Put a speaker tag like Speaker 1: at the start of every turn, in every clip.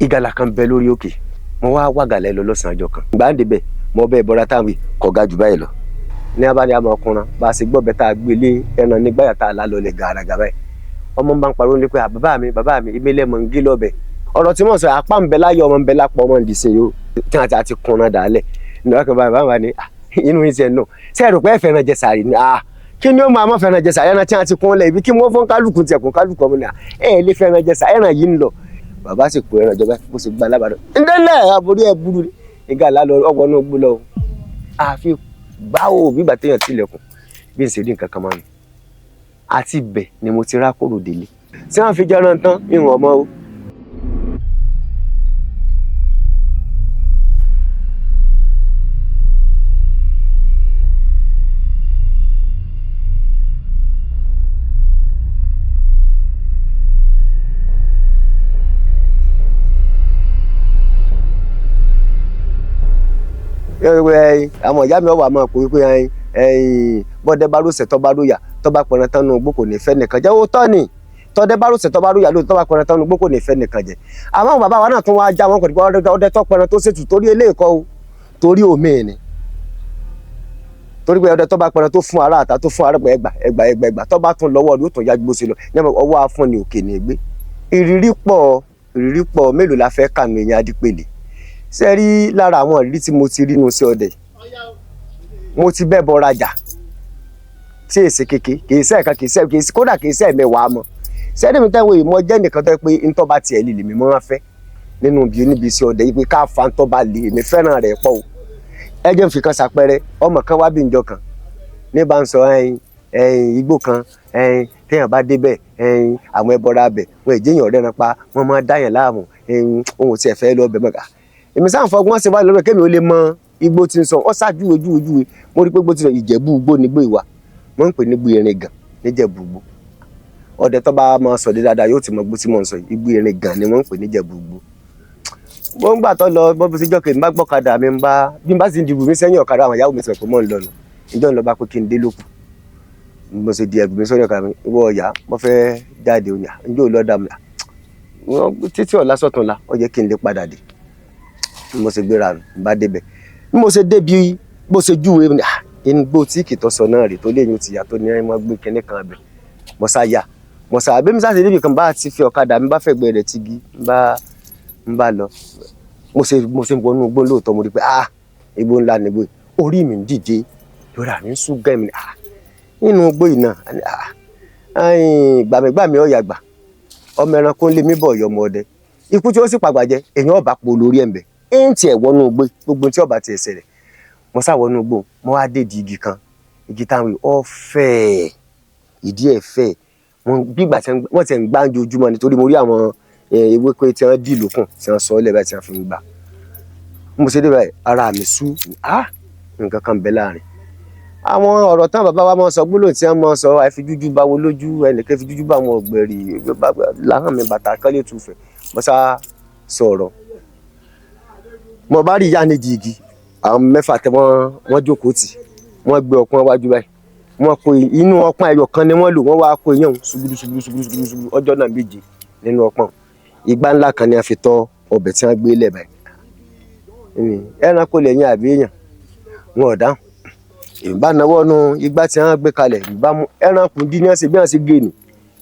Speaker 1: Ìgalà kan bẹ lórí òkè. Mo wá wàgàlẹ̀ lọ lọ́sàn-án ọjọ́ kan. Ìgbà ń débẹ̀ mo bẹ́ẹ̀ bọ́ra táwọn kọ̀ ga jù báyìí lọ. Ní abáni àmọ́ ọkùnrin bá a ṣe gbọ́ bẹ́ẹ̀ tá a gbé lé ẹran nígbàyà tá a lá lọlẹ̀ gàràgà báyìí. Ọmọ bá ń pariwo ní pé bàbá mi, bàbá mi, ìmílẹ̀ mọ̀ ń gé lọ́bẹ̀. Ọ̀rọ̀ tí mò ń sọ apá ń bẹ láyọ̀, ọmọ ń bẹ lápọ̀, ọmọ ń dì sí yìí o. Tí wọ́n ti kunra dàálẹ̀. Ìnáwó kan báyìí, bàbá ni inú yín ti ẹ̀ nù. Ṣé ẹ rò pé ẹ fẹ́ràn jẹ sàárì ni? Kí ni ó máa mọ̀ fẹ́ràn jẹ sàárì? Ẹran tí wọ́n ti kún lẹ̀ ibi kí wọ́n fọ́n kálukú tiẹ̀ kún kálukú ọmọ ni ẹ lè fẹ́ràn jẹ sàárì, ẹran yìí ń lọ. Bàbá sì kó ẹran jọba bó ṣe gba alábàárọ̀. Ǹdẹ́lẹ̀ àbórí ẹ burú ni. Ìgalà lọ ọwọ́ náà gbó lọ. Àfi gbáwò bí ìgbà téèyàn tilẹ̀kùn bí n ṣe rí nǹkan kan máa ń. Àti ibẹ̀ ni mo ti rákòrò délé. Tí wọ́n fi jẹran tán, ìwọ̀n ọmọ o. Àwọn ìyá mi ọwọ́ àmọ́ kò wípé bọ́dẹ bá rọ̀ṣẹ̀ tọ́ bá rọ̀yà tọ́ bá pẹran tán nù gbó kò ní fẹ́ nìkan jẹ́. Ó tọ́ ni tọ́dẹ bá rọ̀ṣẹ̀ tọ́ bá rọ̀yà lóòótọ́ bá pẹran tán nù gbó kò ní fẹ́ nìkan jẹ́. Àmọ́ àwọn bàbá wa náà tún wá já wọn kò ní ọdẹ tọ́ pẹran tó ṣètù torí eléyìí kọ́ o, torí omi ni. Torí pé ọdẹ tọ́ bá pẹran tó fún ara àta tó fún ara ẹgbà ẹgbà ẹgbà ẹgbà tọ́ bá tún lọ́wọ́ ló tún yá gbó sí lọ ní ọwọ́ afúnni òkè ní gbé. Ìrírí pọ̀, ìrírí pọ̀, mélòó la fẹ́ kànú eyín adípèlé. Ṣé rí lára àwọn ìrírí tí mo ti rí nínú sí ọdẹ? Mo ti bẹ́ bọ rajà tí èsì kéke, kì í sẹ́ẹ̀kan, kì í sẹ́ẹ̀, kì í kódà kì í sẹ́ẹ̀ mẹ́wàá mọ́. Ṣé ẹni mi tẹ́wọ́ yìí, mo jẹ́ nìkan tó yẹ pé ntọ́ bá tiẹ̀ lè lèmi máa fẹ́ nínú bí níbi sí ọdẹ yìí pé ká fa ntọ́ bá lè èmi fẹ́ràn rẹ̀ pọ̀ o. Ẹ jẹ́ n fi kan ṣàpẹẹrẹ, ọmọ kan wá bí njọ kan ní bá ń sọ ẹyin ẹyin igbó kan ẹyin téèyàn bá débẹ̀ ẹyin àwọn ẹbọra abẹ wọn èjèèyàn ọ̀rẹ́ ran pa wọn máa dáyàn láàmú ẹyin ohun tí ẹ fẹ́ lọ bẹ̀ mọ́ka. Èmi sáà ń fọgbọ́n ṣe wá lọ́rọ̀ kémi ó lè mọ igbó tí ń sọ, ọ ṣáàjúwe júwe júwe mo rí pé igbó tí ń sọ Ìjẹ̀bú igbó ni igbó ìwà wọ́n ń pè ní igbó erin gàn níjẹ̀bú igbó. Ọdẹ tó bá máa sọ dé dáadáa yóò ti mọ igbó tí mò ń sọ yìí, igbó erin gàn ni wọ́n ń pè níjẹ̀bú igbó. Mo ń gbà tó lọ bó ṣe jọ́ kí n bá gbọ́kadà mi ń bá bí n bá sì ń dìbò mi sẹ́yìn ọ̀kadà àwọn ìyàwó mi sọ pé mò ń lọ nù. Ìjọ́ ń lọ bá pé kí n dé lókù. Mo ṣe di ẹ̀bùn mi sórí ọ̀kadà mi, ìwọ ọ̀yá mo fẹ́ jáde òní, ǹjẹ́ ò lọ dà mí? Títí ọ̀la sọ̀tún la, ó yẹ kí n lè padà dé. Mo ṣe gbéra mi, n bá débẹ̀. Bí mo ṣe débi bó ṣe júwe mi, igbó tí kì í tọ́sọ náà rè tó léyìn ti yà tó ní ẹ mọ́ gbé kinní kan bẹ̀. Mo sá yà, mo sá bí mi sá ṣe débi kan bá ti fi ọ̀kadà mi bá fẹ̀gbẹ́ rẹ̀ tigi, n bá lọ. Mo ṣe wọnú igbó lóòótọ́ mo rí pé igbó ńlá ni igbó yìí. Orí mi ń dìde, lóra mi ń sú gẹ́ mi ní nínú igbó yìí náà, gbàmígbàmí ọ̀yà gbà, ọmọ ẹranko ń lé mi bọ̀ ọ̀yọ́ ọmọ ọdẹ. Ikú tí ó sì pàgbà jẹ, èèyàn ọba po lórí ẹ̀ ń bẹ̀. Ń tiẹ̀ wọnú igbó, gbogbo tí ọba ti ẹsẹ̀ rẹ̀. Mo sá wọnú igbó, mo wá dé di igi kan, igi táwọn yìí, ó fẹ̀, ìdí ẹ̀ fẹ̀. Wọ́n bí ìgbà tí wọ́n ti ń gbá ojoojúmọ́ ni torí mo rí àwọn ewéko tí wọ́n dì lókun tí wọ́n sọ ọ́ lẹ̀ báyìí tí wọ́n fi ń gbà. Mo ṣe dé báyìí, ara mi sú, nǹkan kan bẹ láàrin. Àwọn ọ̀rọ̀ tán bàbá wa máa ń sọ, gbólóhùn tí wọ́n máa ń sọ, àìfi jújú bá wo lójú, ẹnìkan fi jújú bá wọn ọ̀gbẹ̀rì, láhàn mi bàtà kan lè tufẹ̀. Mo sá sọ̀rọ̀. Mo bá rí ìyá nídìí igi, àwọn mẹ́fà tẹ wọ́n jókòó tì, wọ́n gbé ọpọ́n wájú báyìí. Wọ́n kó inú ọpọ́n ẹyọ kan ni wọ́n lò, wọ́n wá kó iyán ṣubúdú ṣubúdú ṣubúdú ṣubúdú ṣubúdú ọjọ́ náà méje nínú ọpọ́n. Igbá ńlá kan ni a fi tọ́ ọbẹ̀ tí wọ́n gbé lẹ̀ báyìí. Ẹranko lẹ̀yìn àbí èèyàn? Wọn ò dáhùn. Èmi bá nawọ́ nu igbá tí wọ́n gbé kalẹ̀, èmi bá mú ẹran kùndí ní ọ̀sẹ̀ bí wọ́n ṣe gé ni,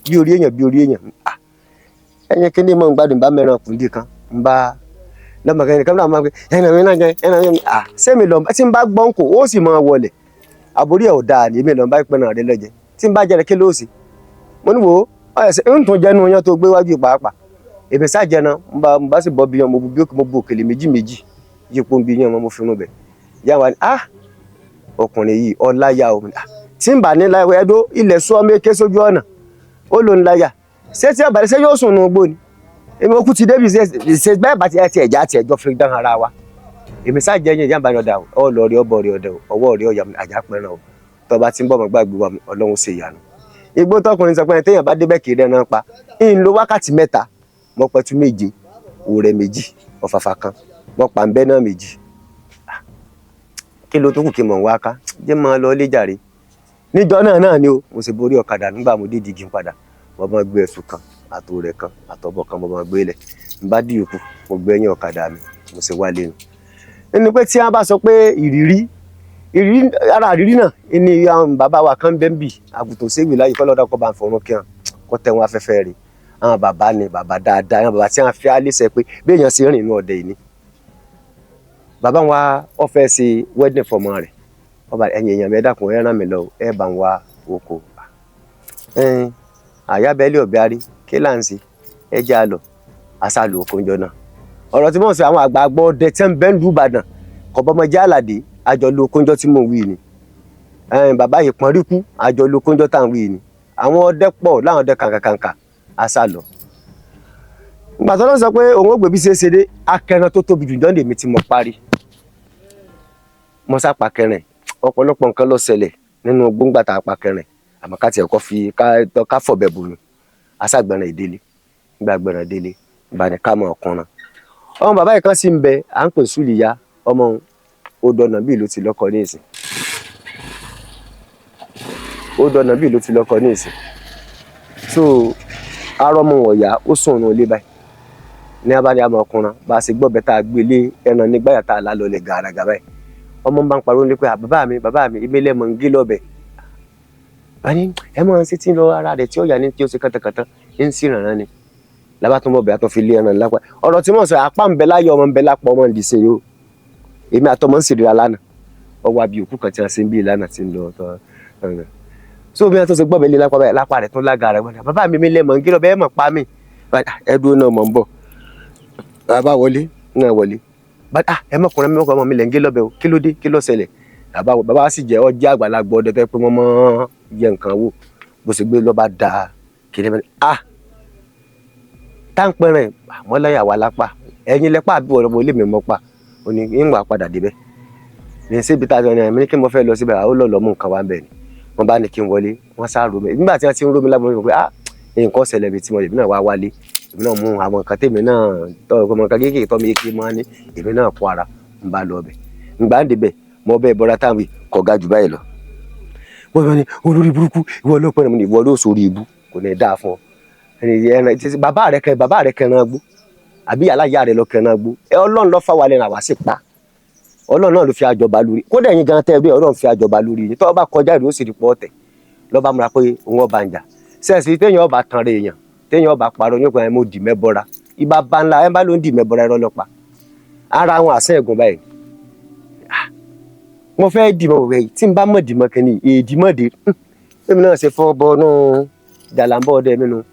Speaker 1: bí orí èèyàn bí orí èèyàn. Ẹyin kí ni mò ń gbádùn bá mẹ́ran kùndí kan, ń bá lọ́mọ kan nìkan náà máa ń pè, ẹran mi náà jẹ, ẹran mi, ṣé mi lọ, tí ń bá gbọ́n kò, ó sì máa wọlẹ̀. Àbórí ẹ̀ ò dáa ni, èmi lọ bá pẹran rẹ lọ́jẹ. Tí ń bá jẹ rẹ kí ló ṣe? Mo ní wò ó, ọ̀sẹ̀ ń tún jẹnu yán tó gbé wájú pàápàá. Èmi sá jẹran, ń bá sì bọ́ bí yan, mo bu bí òkè, mo bu òkèlè méjì méjì, yípo ń bí yan, mo fi rún bẹ̀. Ìyá wa ni, ọkùnrin yìí ọláyà o. Tí ń bà ní láyà, ẹdó ilẹ̀ sọ ọmọ eke sójú ọ̀nà, ó ló ń láyà. Ṣé tí ọ̀bàlẹ̀ ṣé yóò sùn nù gbó ni? Èmi okú ti débi ṣe bẹ́ẹ̀ bá ti ẹ ti ẹ̀já ti ẹ̀jọ́ fi dán ara wa. Èmi sá jẹ́ yẹn ìyá ọ̀dà o, ọ lọ rí ọbọ̀ rí ọdẹ o, ọwọ́ rí ọ̀yà àjà pẹran o. Tọba tí ń bọ̀ mọ́ gbàgbé wa, Ọlọ́run ṣe ìyanu. Igbó tọkùnrin sọ pé téèyàn bá débẹ̀ kì í rẹ́ran pa. Ń lo wákàtí mẹ́ta, mo pẹ̀tù méje, òrẹ́ méjì, ọ̀fàfà kan, mo pa ń bẹ́ náà méjì. Kí ló tó kù kí mò ń wá ká? Jẹ́ máa lọ ilé jàre. Níjọ́ náà náà ni o, mo sì borí ọ̀kadà nígbà mo dé digi padà. Mo bá gbé ẹ̀sùn kan, àtò rẹ̀ kan, àtọ̀bọ̀ kan mo bá gbé lẹ̀. N bá dì yòókù, Mo gbé ẹ̀yìn ọ̀kadà mi, mo sì wálé nu. Nínú pé tí wọ́n bá sọ pé ìrírí, ìrírí ara ìrírí náà ni àwọn bàbá wa kan bẹ́ẹ̀ ń bì, àgùntàn séwì láyé kọ́ lọ́dọ̀ kọ́ bá ń fọ̀rọ̀ kí wọn kọ́ tẹ wọn afẹ́fẹ́ rè. Àwọn bàbá ni bàbá dáadáa, àwọn bàbá tí wọ́n fi á léṣe pé bí èèyàn ṣe rìn inú ọdẹ yìí ni. Bàbá wa ó fẹ́ ṣe wedding fọmọ rẹ̀, ọba ẹ̀yìn èèyàn mi, ẹ dákun, ẹ ràn mí lọ, ẹ bá ń wá oko. Àyàbẹ̀lẹ̀ ọ̀bẹ arí kí là ń ṣe, ẹ jẹ́ àlọ́ àṣàlù oko ńjọ náà. Ọ̀rọ̀ tí mò ń sọ, àwọn àgbààgbà ọdẹ tí ń bẹ ń lù Ìbàdàn kọ̀bọ́mọjẹ́ àlàdé àjọ lu okóńjọ́ tí mò ń wí ni. Bàbá yìí pọ́n rí kú, àjọ lu okóńjọ́ tá à ń wí ni. Àwọn ọdẹ pọ̀ láwọn ọdẹ kàǹkàǹkà àṣàlọ̀. Ìgbà tó lọ sọ pé òun ò gbé bí ṣe é ṣe dé, akẹran tó tóbi jù jọ́ lèmi tí mo parí. Mo sá pa kẹrin, ọ̀pọ̀lọpọ̀ nǹkan ló ṣẹlẹ̀ nínú gbóngbà tá a pa kẹrin, àmọ́ ká tiẹ̀ kọ́ fi ká fọ̀bẹ̀ bò ní. Aṣàgbẹ̀rẹ̀ ìdílé, nígbà gbẹ̀rẹ̀ délé, ìgbà ní ká mọ̀ ọkùnrin. Ọmọ bàbá yìí kan sì ń bẹ, à ń pè Súlìyá, ọmọ odò ọ̀nà bíi ló ti lọ́kọ ní ìsìn. Odò ọ̀nà bíi ló ti lọ́kọ ní ìsìn. So arọ́mọ wọ̀nyá ó sùn ọ̀nà ilé báyìí. Ní abá ní àmọ́ ọkùnrin, bá a ṣe gbọ́ bẹ́ẹ̀ tá a gbé lé ẹran nígbàyà tá a lá lọlẹ̀ gàràgà báyìí. Ọmọ bá ń pariwo ní pé bàbá mi, bàbá mi, èmi lẹ mọ̀ ń gé lọ́bẹ̀. A ní ẹ máa ń ṣe tí ń lọ ara rẹ̀ tí ó yà ní tí ó ṣe kàntàkàntàn ń sì rànán ni. Lábá tún bọ̀ bẹ́ẹ̀ a tún fi lé ẹran lápá. Ọ̀rọ̀ tí mò ń sọ, apá ń bẹ láyé ọmọ ń bẹ lápá ọmọ ń dì sí yìí o. Èmi àtọmọ ń ṣèrìra lánàá. Ọwọ́ àbí òkú kan tí wọ́n ṣe ń bí lánàá tí ń lọ tọ́. So bí wọ́n tó ṣe gbọ́ bẹ́ẹ̀ lé lápá báyìí, lápá rẹ̀ tún lága rẹ̀ wọ́n. Bàbá mi, mi lẹ mọ̀ ń gé lọ́bẹ̀, ẹ mọ̀ pa mí. Ẹ dúró náà, mọ̀ ń bọ̀. Bàbá wọlé, náà wọlé. Ẹ mọ̀kùnrin mọ́kùnrin ọmọ mi lẹ̀ ń gé lọ́bẹ̀ o. Kí ló dé? Kí ló ṣẹlẹ̀? Bàbá bàbá sì jẹ́ ọjà àgbàlagbà ọdẹ tó yẹ pé wọ́n mọ́ yẹ nǹkan wò. Bó ṣe gbé lọ́ba da kìnìún bẹ́ẹ̀. Ah! Táǹpẹ̀rẹ̀ àmọ́ wà lápá. Ẹ̀yin lẹ́pà àbí wọ́n lọ́mọ ilé mi mọ́ pa. Ó ní ń wà padà débẹ̀. Ní síbi tá a jọ ní ẹ̀mí kí mo fẹ́ lọ síbẹ̀, àwọn lọ́ọ́ mú nǹkan wá ń bẹ̀ ni. Wọ́n bá ní kí n wọlé, wọ́n sá ro mi. Nígbà tí wọ́n ti ń ró mi lábọ́ mi pé ah, nǹkan ṣẹlẹ̀ bíi tí mo lè, èmi náà wá wálé. Èmi náà mú àwọn nǹkan tèmi náà tọ́ ọmọ nǹkan kéékèèké tọ́ mi kéé mọ́ ní, èmi náà kó ara ń bá lọ ọbẹ̀. Ǹgbà ń débẹ̀, mo bẹ́ẹ̀ bọ́ra táwọn wí, kò ga jù báyìí lọ. Wọ́n bá ní olórí burúkú, ìwọ ọlọ́pàá ni, ìwọ ló sórí ibú, kò ní dáa fún ọ. Bàbá rẹ kẹ, bàbá rẹ kẹran gbó, àbí aláya rẹ lọ kẹran gbó. Ẹ Ọlọ́run ló fà wá lẹ́nu àwa sì pa. Ọlọ́run náà ló fi àjọba lórí. Kódà ẹ̀yin gan tẹ́ ẹ bí Ọlọ́run fi àjọba lórí yín. Tọ́ bá kọjá ìlú ó sì rí pọ́ ọ̀tẹ̀. Lọ́ba múra pé òun ọba ń jà. Sẹ́ẹ̀sì téèyàn ọba tan re èèyàn, téèyàn ọba parọ́ yín pé mo dì mẹ́bọra. Ibà bá ńlá ẹ bá ló ń dì mẹ́bọra irọ́ lọ́pa. Ara àwọn àṣẹ ẹ̀gùn báyìí. Mo fẹ́ dìmọ̀ rẹ̀ tí n bá mọ̀ dìmọ̀ kìíní, èdì mọ̀ dé. Èmi náà ṣe fọ́ bọ́ nù jàlámbọ́ ọdẹ mi nu.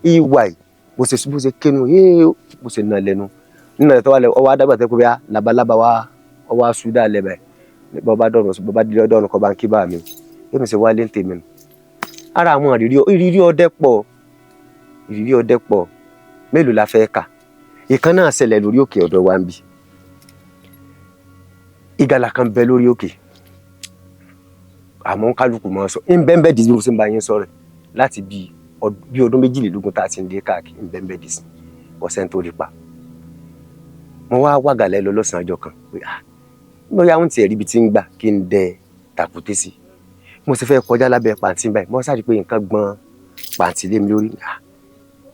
Speaker 1: Ìwà yìí, bó ṣe kénu, yéé bó ṣe nà lẹ́nu. Nínú ẹ̀ tó wà lẹ́, ọwọ́ adágbà tẹ́ pé bí labalábá wa, ọwọ́ aṣú dà lẹ́ báyìí. Bọ́ bá dọ̀rùn, bọ́ bá délé ọdọ̀rùn kọ́ bá ń kí bá mi. Èmi ṣe wálé ń tèmi nù. Ara àwọn ìrírí, ìrírí ọdẹ pọ̀, ìrírí ọdẹ pọ̀. Mélòó la fẹ́ kà? Ìkan náà ṣẹlẹ̀ lórí òkè ọ̀dọ̀ wa ń bí. Ìgalà kan bẹ lórí òkè. Àmọ́ kálukú máa sọ, ń bẹ́ẹ̀ bẹ́ẹ̀ dì bí mo ṣe ń bá yín sọ̀rọ̀ láti bí ọdún 22 tá a ti ń dé káàkiri, ń bẹ́ẹ̀ bẹ́ẹ̀ dì sí. Kò sẹ́ni tó rí pa. Mo wá wàgàlẹ̀ lọ lọ́sàn-án ọjọ́ kan pé ah, bóyá ń tiẹ̀ rí ibi tí ń gbà kí n dẹ tàkúté sí. Mo sì fẹ́ kọjá lábẹ́ pàǹtí báyìí, mo sáré pé nǹkan gbọ́n pàǹtí lé mi lórí. Ah,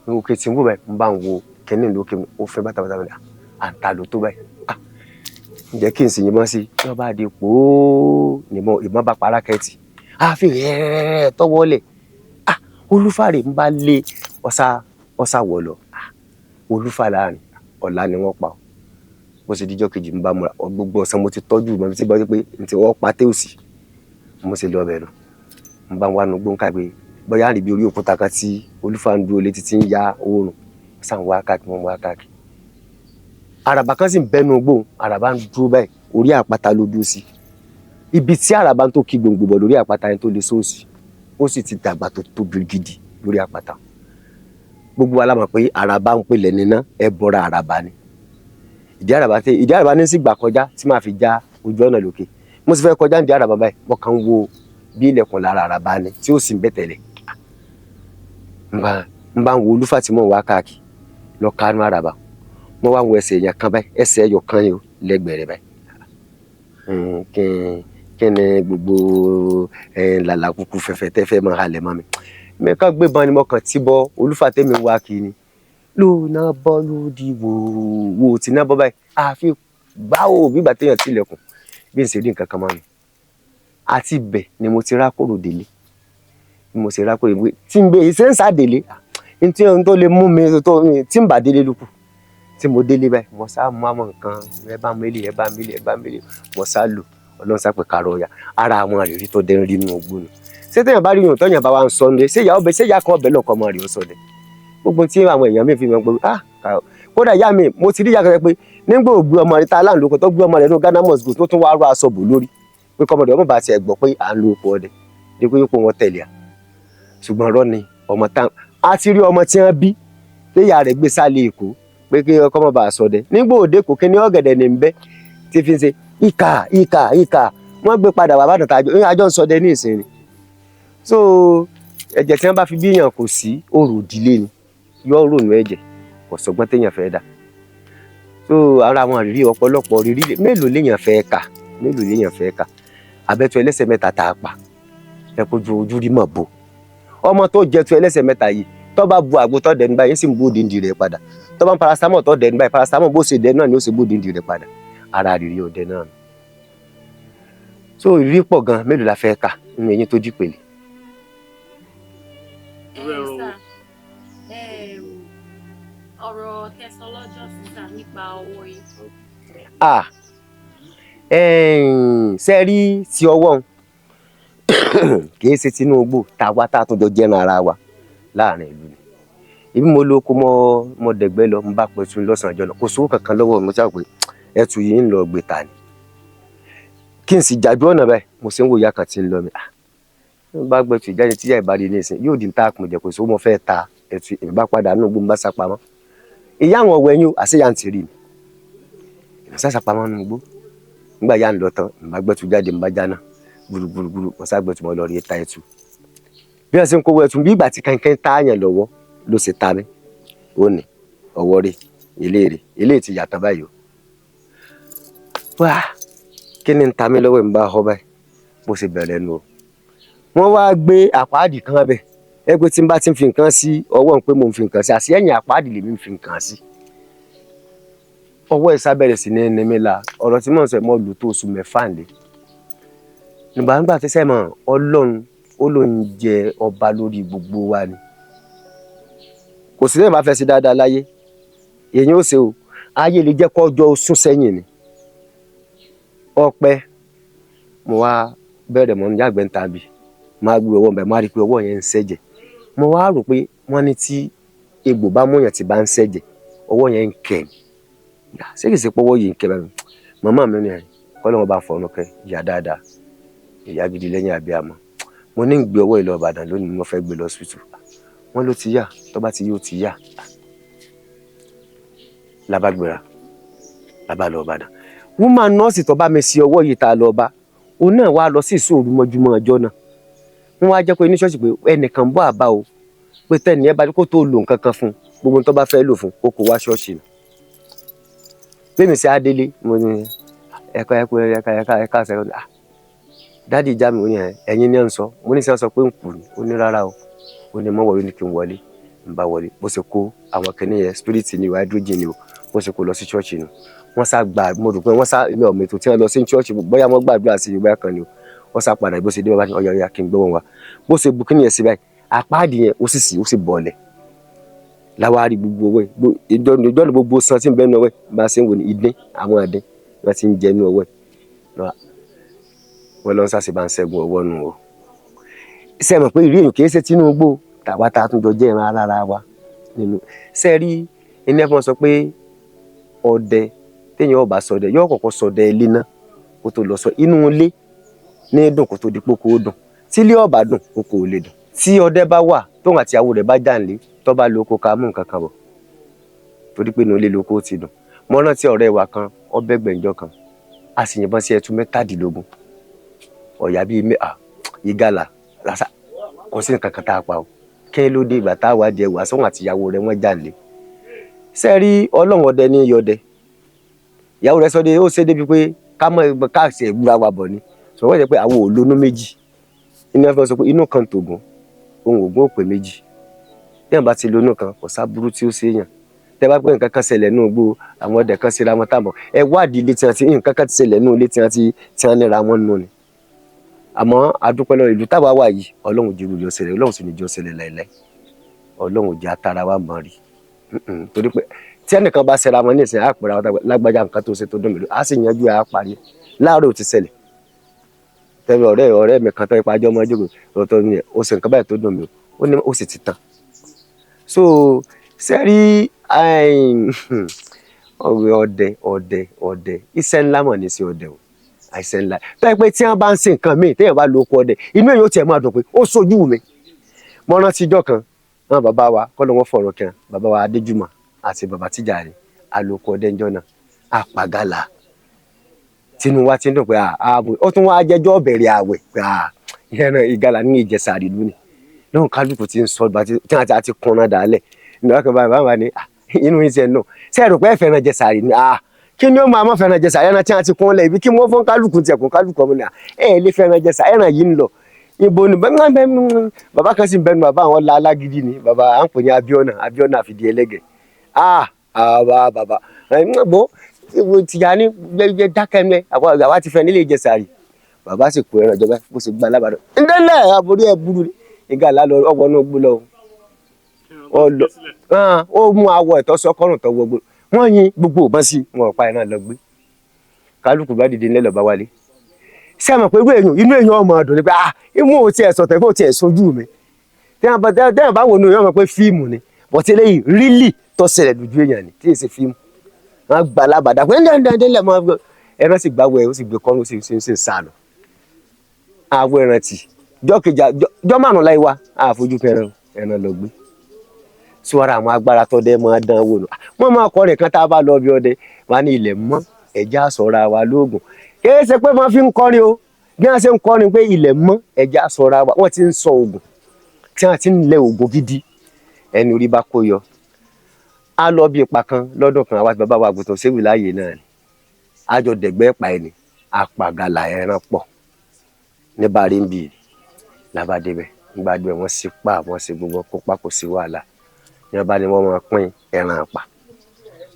Speaker 1: òkè tí ń wò báyìí, mo bá ń wo kíní lókè, ó fẹ́ bàtàbàtà mi. À ń ta ló tó báyìí. Ah, ǹjẹ́ kí n sì yìnbọn sí i? Lọ́ba di pòó, ìbọn bá pa rákẹ́tì. A fi rẹ́rẹ́rẹ́ tọwọ́lẹ̀. Ah, olúfàrè ń bá lé ọ̀sá ọ̀sá wọ̀ lọ. Ah, olúfà láàrin ọ̀la ni wọ́n pa ọ́. Bó ṣe díjọ́ kejì ń bá múra, gbogbo ọ̀sán mo ti tọ́jú mọ́ tí bá pé n ti wọ́n pa téòsì. Mo ṣe lọ bẹ̀ lọ. Ń bá wa nu gbóǹkà pé bóyá àrí bí orí òkúta kan tí olúfà ń dúró létí tí ń ya oòrùn. Sàn wá káàkiri, wọ́n wá káàkiri. Àràbà kan sì ń bẹnu gbóhùn, àràbà ń dúró báyìí, orí àpáta ló dúró sí. Ibi tí àràbà ń tó kí gbòǹgbò bọ̀ lórí àpáta yẹn tó lè sóòsì, ó sì ti dàgbà tó tóbi gidi lórí àpáta. Gbogbo wa la mọ̀ pé àràbà ń pilẹ̀ níná, ẹ bọra àràbà ni. Ìdí àràbà tí ìdí àràbà ní sì gbà kọjá tí màá fi já ojú ọ̀nà lókè. Mo sì fẹ́ kọjá ìdí àràbà báyìí, mo kàn ń wo bí ilẹ̀kùn lára àràbà ni tí ó sì ń bẹ̀ tẹ̀lẹ̀. N bá ń wo olúfà tí mò ń wá káàkiri lọ kánú àràbà. Mo wá ń wo ẹsẹ̀ èèyàn kan báyìí, ẹsẹ̀ ẹyọ kan ni o lẹ́gbẹ̀ẹ́ rẹ̀ báyìí. Kí ni gbogbo làlà kúkú fẹ̀fẹ̀ tẹ́ fẹ́ máa halẹ̀ mọ́ mi. Èmi kàn gbébọn ni mo kàn tí bọ olúfà tèmi ń wá kiri ni. Lónà bọ́ lódì wò wò tí náà bọ́ báyìí, àfi gbáwò bí ìgbà téèyàn tilẹ̀kùn bí n ṣe rí nǹkan kan máa nù. Àti ibẹ̀ ni mo ti rákòrò délé. Bí mo ṣe rákòrò délé tí n bẹ ṣe ń sá délé, n tí ohun tó lè mú mi tó tí n bá délé lókù. Tí mo délé báyìí, mo sá mú àwọn nǹkan, ẹ bá mi lé, ẹ bá mi lé, ẹ bá mi lé, mo sá lò. Ọlọ́run sá pé kárọ̀ ya. Ara àwọn àrírí tó dé ń rí inú ogbó ni. Ṣé téèyàn bá rí yòó tọ́yàn bá wa ń sọ ní, ṣé ìyá ọbẹ̀, ṣé ìyá kan ọbẹ̀ lọ́kọ̀ ọmọ rẹ̀ ó sọ dẹ̀? Gbogbo tí àwọn èèyàn mi fi mọ̀ pé, ah, kódà ìyá mi, mo ti rí ìyá kan pé nígbà ò gbé ọmọ rẹ̀ ta láǹlóko tó gbé ọmọ rẹ̀ ní Ghana must go tó tún wá rọ aṣọ bò lórí pé kọ́mọ rẹ̀ ọmọ bá tiẹ̀ gbọ́ pé à ń lo oko ọdẹ, dípò yóò pé wọ́n tẹ̀lé a. Ṣùgbọ́n irọ́ ni ọmọ tá a ti rí ọmọ tí wọ́n bí téyà rẹ̀ gbé sálẹ̀ Èkó pé kí ọkọ mọ̀ bá a sọdẹ. Nígbà òde kò kíní ọ̀gẹ̀dẹ̀ ní bẹ́ tí fi ń ṣe ìkà ìkà ìkà, wọ́n gbé padà wà bàdàn tàjọ àjọ ń sọdẹ ní ìsìn ni. So ẹ̀jẹ̀ tí wọ́n bá fi bíyàn kò sí òrò ìdílé ni, yóò rònú ẹ̀jẹ̀, kò sọgbọ́n téèyàn fẹ́ dà. So ara àwọn àrírí ọ̀pọ̀lọpọ̀ rírí mélòó léèyàn fẹ́ kà, mélòó léèyàn fẹ́ kà. Àbẹ̀tù ẹlẹ́sẹ̀ mẹ́ta tá a pa, ẹ kojú ojú rí mọ̀ bo. Ọmọ tó jẹtu ẹlẹ́sẹ̀ mẹ́ta yìí tó bá bu àgbo tó dẹnu báyìí, ń sì ń bó òdìndì rẹ̀ padà. Tó bá ń paracetamol tó dẹnu báyìí, paracetamol bó ṣe dẹnu náà ni ó ṣe bó òdìndì rẹ̀ padà. Ara àrírí ọdẹ náà. So ìrírí pọ̀ gan, mélòó la fẹ́ kà nínú eyín tó dípele.
Speaker 2: Ẹ sà, ọ̀rọ̀ tẹ̀sán lọ́jọ́ sísà nípa ọwọ́ yìí.
Speaker 1: Ah, ṣe rí ti ọwọ́ n kì í ṣe Tinubu tàwa tá a tún jọ jẹ́ran ara wa láàrin ìlú ni. Ibi mo lo oko mo dẹ̀gbẹ́ lọ, mo bá pẹ̀tù lọ́sàn-án ọjọ́ náà, kò sówó kankan lọ́wọ́ mi, mo sábà pé ẹtù yìí ń lọ gbé ta ni. Kí n sì jájú ọ̀nà báyìí, mo ṣe ń wo ìyá kan tí ń lọ mi. Ah, mo bá gbẹ̀tù ìjáde tíyà ìbàdí ní ìsìn, yóò di ta àpọ̀jẹ̀, kò sówó mo fẹ́ ta ẹtù, èmi bá padà nínú igbó mo bá sá pamọ́. Ìyá àwọn ọ̀wẹ́ yín o, àṣeyà ń tì rí mi. Èmi sá sá pamọ́ nínú igbó. Nígbà ìyá ń lọ tán, mo bá gbẹ̀tù jáde, mo bá jáná gbùrùgbùrù, mo sá gbẹ̀tù mo lọ rí ta ẹtù. Bí wọ́n ṣe ń kówó ẹtù, bí ìgbà tí kankan tá àyàn lọ́wọ́ ló ṣe ta mí. Ó ní ọwọ́ rè, ilé rè, ilé ti yàtọ̀ báyìí o. Wá, kí ni ń ta mí lọ́wọ́, èmi bá họ báyìí, bó ṣe bẹ̀rẹ̀ nu o. Wọ́n wá gbé àpáàdì kan bẹ̀. Ẹ pé tí n bá ti ń fi nǹkan sí ọwọ́ ń pé mò ń fi nǹkan sí, àṣé ẹ̀yìn àpáàdì lèmi ń fi nǹkan sí. Ọwọ́ ìsá bẹ̀rẹ̀ sí ní ní mi la. Ọ̀rọ̀ tí mò ń sọ, mo lò tó oṣù mẹ́fà nílé. Nígbà nígbà tí sẹ́mọ̀ Ọlọ́run ó ló ń jẹ ọba lórí gbogbo wa ni. Kò sí lẹ́yìn bá fẹ́ ṣe dáadáa láyé. Èyí ó ṣe o. Ayé lè jẹ́ kó ọjọ́ sún sẹ́yìn ni. Ọpẹ́ mo wá bẹ̀rẹ̀ mọ́ ní yàgbẹ́ ń tàbí. Máa gbé ọwọ́ mi, máa rí pé ọwọ́ yẹn ń ṣẹ́jẹ̀. Mo wá rò pé wọ́n ní tí egbò bá múyàn tí bá ń ṣẹ́jẹ̀, ọwọ́ yẹn ń kẹ̀ ni. Ṣé kìí ṣe pé ọwọ́ yìí ń kẹ̀ báyìí? Màmá mi ní ẹ̀, kọ́ lọ́wọ́ bá fọ̀nù kẹ́, ìyá dáadáa, ìyá gidi lẹ́yìn abiyamọ. Mo ní ń gbé ọwọ́ ìlọ Ìbàdàn lónìí, mo fẹ́ gbé lọ hospital. Wọ́n ló ti yá, tó bá ti yó ti yá. La bá gbéra, la bá lọ Ìbàdàn. Woman nọ́ọ̀sì tó bá mi ṣe ọwọ́ yìí tá a lọ bá, òun náà wá lọ sí ìṣòro mọ́júmọ́ ọjọ́ náà. Wọ́n wá jẹ́ pé ní ṣọ́ọ̀ṣì pé ẹnìkan bọ́ àbá o, pé tẹ́ni ẹ bá kó tó lo nǹkan kan fún un, gbogbo ohun tó bá fẹ́ lò fún un, kó wá ṣọ́ọ̀ṣì ni. Bí mi ṣe á délé, mo ní ẹ̀ka ẹ̀ka ẹ̀ka ẹ̀ka ẹ̀ka ṣẹ̀ka, ah, daddy ìjà mi, ó ní ẹ̀, ẹ̀yin ni ẹ̀ ń sọ. Mo ní sẹ́ sọ pé ń kú ni. Ó ní rárá o. Ó ní mọ́ wọlé, ní kí n wọlé. N bá wọlé. Bó ṣe kó àwọn kìnìún yẹn, spirit ni o, hydrogen ni o, bó ṣe kó lọ sí ṣọ́ọ̀ṣì ni. Wọ́n sá gba, mo rò pé wọ́n sá, èmi ò mọ ètò tí wọ́n lọ sí ṣọ́ọ̀ṣì, bóyá wọ́n gbàdúrà sí Yorùbá kan ni o. Wọ́n sá padà, bó ṣe dé, wọ́n bá ní ọ̀yà ọ̀yà kí n gbé wọn wá. Bó ṣe bu kíní yẹn sí báyìí, àpáàdì yẹn ó sì sí, ó sì bọ̀lẹ̀. Láwa rí gbogbo ọwọ́ ẹ̀, ìjọ ní gbogbo san tí ń bẹ nínú ọwọ́ ẹ̀, bá a ṣe ń wò ní ìdín, àwọn ìdín, wọ́n ti ń jẹ nínú ọwọ́ ẹ̀. Wọ́n lọ ń sá sí bá ń ṣẹ́gun ọwọ́ nù o. Ṣé ẹ mọ̀ pé ìrí èèyàn kì í ṣe Tinubu tàwa tá a tún jọ jẹ́ ìran alára wa nínú. Ṣé ẹ rí ẹni ẹ̀fọn sọ pé ọdẹ téèyàn ọba sọdẹ yóò kọ́kọ́ sọdẹ ilé náà kó tó lọ sọ inú ilé ní dùn kó tó di pé kó dùn. Tí ilé ọba dùn, oko ò lè dùn. Tí ọdẹ bá wà tóun àti ìyàwó rẹ̀ bá jà nílé, tó bá lo oko ká mú nǹkan kan bọ̀ torí pé inú ilé lóko ti dùn. Mo rántí ọ̀rẹ́ wa kan, ọbẹ̀ gbẹ̀ǹjọ kan, a sì yìnbọn sí ẹtu 17, ọ̀yà bíi mẹ́, à, ìgalà lásà, kò sí nǹkan kan tá a pa o. Kí ló dé ìgbà tá a wá jẹ wàásù àti ìyàwó rẹ̀ wọ́n jà nílé? Ṣé ẹ rí Ọlọ́run ọdẹ ní yọdẹ? Ìyàwó rẹ̀ sọ de ó ṣe débi pé ká mọ̀ ká ṣe ìgbúra wa bọ̀ ni. Sọ wọ́n jẹ́ pé àwọn ò lonú méjì. Inú ẹ fẹ́ sọ pé inú kan tògùn, ohun ògùn ò pé méjì. Bí èèyàn bá ti lonú kan, kò sábúrú tí ó ṣe èèyàn. Tẹ bá pé nǹkan kan ṣẹlẹ̀ nínú igbó, àwọn ọdẹ kan ṣera wọn tàbọ̀, ẹ wádìí ilé tí wọ́n ti nǹkan kan ti ṣẹlẹ̀ nínú ilé tí wọ́n ti tí wọ́n níra wọn nù ni. Àmọ́ adúpẹ́ lọ́wọ́ ìlú táwa wà yìí, Ọlọ́run jẹ́ olùyọ ṣẹlẹ̀, Ọlọ́run sì ní jọ ṣẹlẹ̀ láìláì. Ọlọ́run jẹ́ atara wa mọ̀ rí. Torí pé tí ẹnìkan bá ṣẹra wọn ní ìsìn, á pèrè àwọn lágbájá, nǹkan tó ṣe tó dùn mí lọ, á sì yanjú ẹ̀, á parí láàárọ̀ ò ti ṣẹlẹ̀. Tẹ́lẹ̀ ọ̀rẹ́ mi kan tó ipa ajọ́ ọmọ jókòó ọ̀tọ̀ ni, ó ṣe nǹkan báyìí tó dùn mí, ó ní ó sì ti tán. So sẹ́rí ọ̀rẹ́ ọdẹ ọdẹ ọdẹ iṣẹ́ ńlá mọ̀ ní sí ọdẹ o, àìsàn ńlá tó yẹ pé tí wọ́n bá ń ṣe nǹkan míì, téèyàn bá lo oko ọdẹ, inú èyàn ó tiẹ̀ máa dùn pé ó sojú mi. Mo rántí ijọ́ kan náà, bàbá wa kọ́ ló wọ́n fọ̀rọ̀ kan, bàbá wa Adéjùmọ̀ àti bàbá Tìjàní, àlòkù ọdẹ ńjọ́ náà, àpàgàlà tinú wa ti ń dùn pé ààbò ó tún wá jẹjọ́ bẹ̀rẹ̀ àwẹ̀ pé ìyẹn ìgalà ní Ìjẹ̀ṣà ìlú ni lóhùn, kálukú ti ń sọ tí wọ́n ti kúnná dálẹ̀ ní ọkàn. Bàbá bàbá ni inú yìí ti ẹ̀ nù ṣé ẹ rò pé ẹ fẹ́ràn jẹ sàárì ni? Kí ni ó máa mọ̀ fẹ́ràn jẹ sàárì? Ẹran tí wọ́n ti kún lẹ̀ ibi kí wọ́n fọ́n kálukú tiẹ̀ kún kálukú ọmọ ni ẹ lè fẹ́ràn jẹ sàárì, ẹran yìí ń lọ ibo ni bẹ́ẹ̀. Bàbá kan sì ń bẹnu, bàbá àwọn alágídí ni, bàbá à ń pè ní Abíọ́nà, Abíọ́nà àfìdí ẹlẹ́gẹ̀. Bàbá bàbá bó Tìjàní dákẹ́ mẹ́, àwa ti fẹ́ nílé Ìjẹ̀ṣàrì. Bàbá sì kó ẹran ìjọba bó ṣe gba alábàárọ̀ ńdẹ́lẹ̀ àbórí ẹ̀ burú ni ìgàlá lọ ọgbọ́n náà gbó lọ ó mú awọ ẹ̀tọ́ sọkọrùn tó wọgbó, wọ́n yin gbogbo òbọ́n sí wọn, ọ̀pá ẹran lọ gbé. Kálukú bá dìde nílẹ̀ lọ́ba wálé. Ṣé ẹ mọ̀ pé irú èèyàn inú èèyàn ọmọ ọdún ni pé imú ò tiẹ̀ sọ̀tẹ̀ fún ò tiẹ̀ sojú mi, tẹ́yàn bá wò ní èèyàn mọ̀ pé fíìmù ni, bọ̀tí eléyìí rílì tó ṣẹlẹ̀ lójú èèyàn ni tí èsì fíìmù. Wọ́n gba alábàdà pé ńdẹ́ndẹ́ndẹ́ mọ́ ẹran sì gbáwọ̀ ẹ̀, ó sì gbé kọ́rùn, ó sì ń sá lọ. Àwọ̀ ẹran tì jọ́ kejì, jọ́ márùn-ún láì wá àfojú kẹran, ẹran lọ gbé. Sọ́ra àwọn agbára tọ́dẹ máa dán wò nù. Wọ́n máa kọrin kan tá a bá lọ bí ọdẹ wà ní ilẹ̀ mọ́, ẹja sọ̀ra wa lóògùn. Kìí ṣe pé wọ́n fi ń kọrin o, bí wọ́n ṣe ń kọrin pé ilẹ̀ mọ́, ẹja sọ̀ra wa, wọ́n ti ń sọ oògùn tí wọ́n ti ń lẹ oògùn gidi. Ẹni orí bá kó yọ á lọ bí ipa kan lọ́dún kan, àwa àti bàbá wa àgùntàn séwì láàyè náà ni àjọ dẹ̀gbẹ́ pa ẹni apàgàlà ẹran pọ̀ ní bari ń bì làbàdébẹ̀ nígbàdúrà. Wọ́n sì pa, wọ́n sì gbogbo kópa, kò sí wàhálà. Ní wọ́n bá ní wọ́n máa pín ẹran àpà,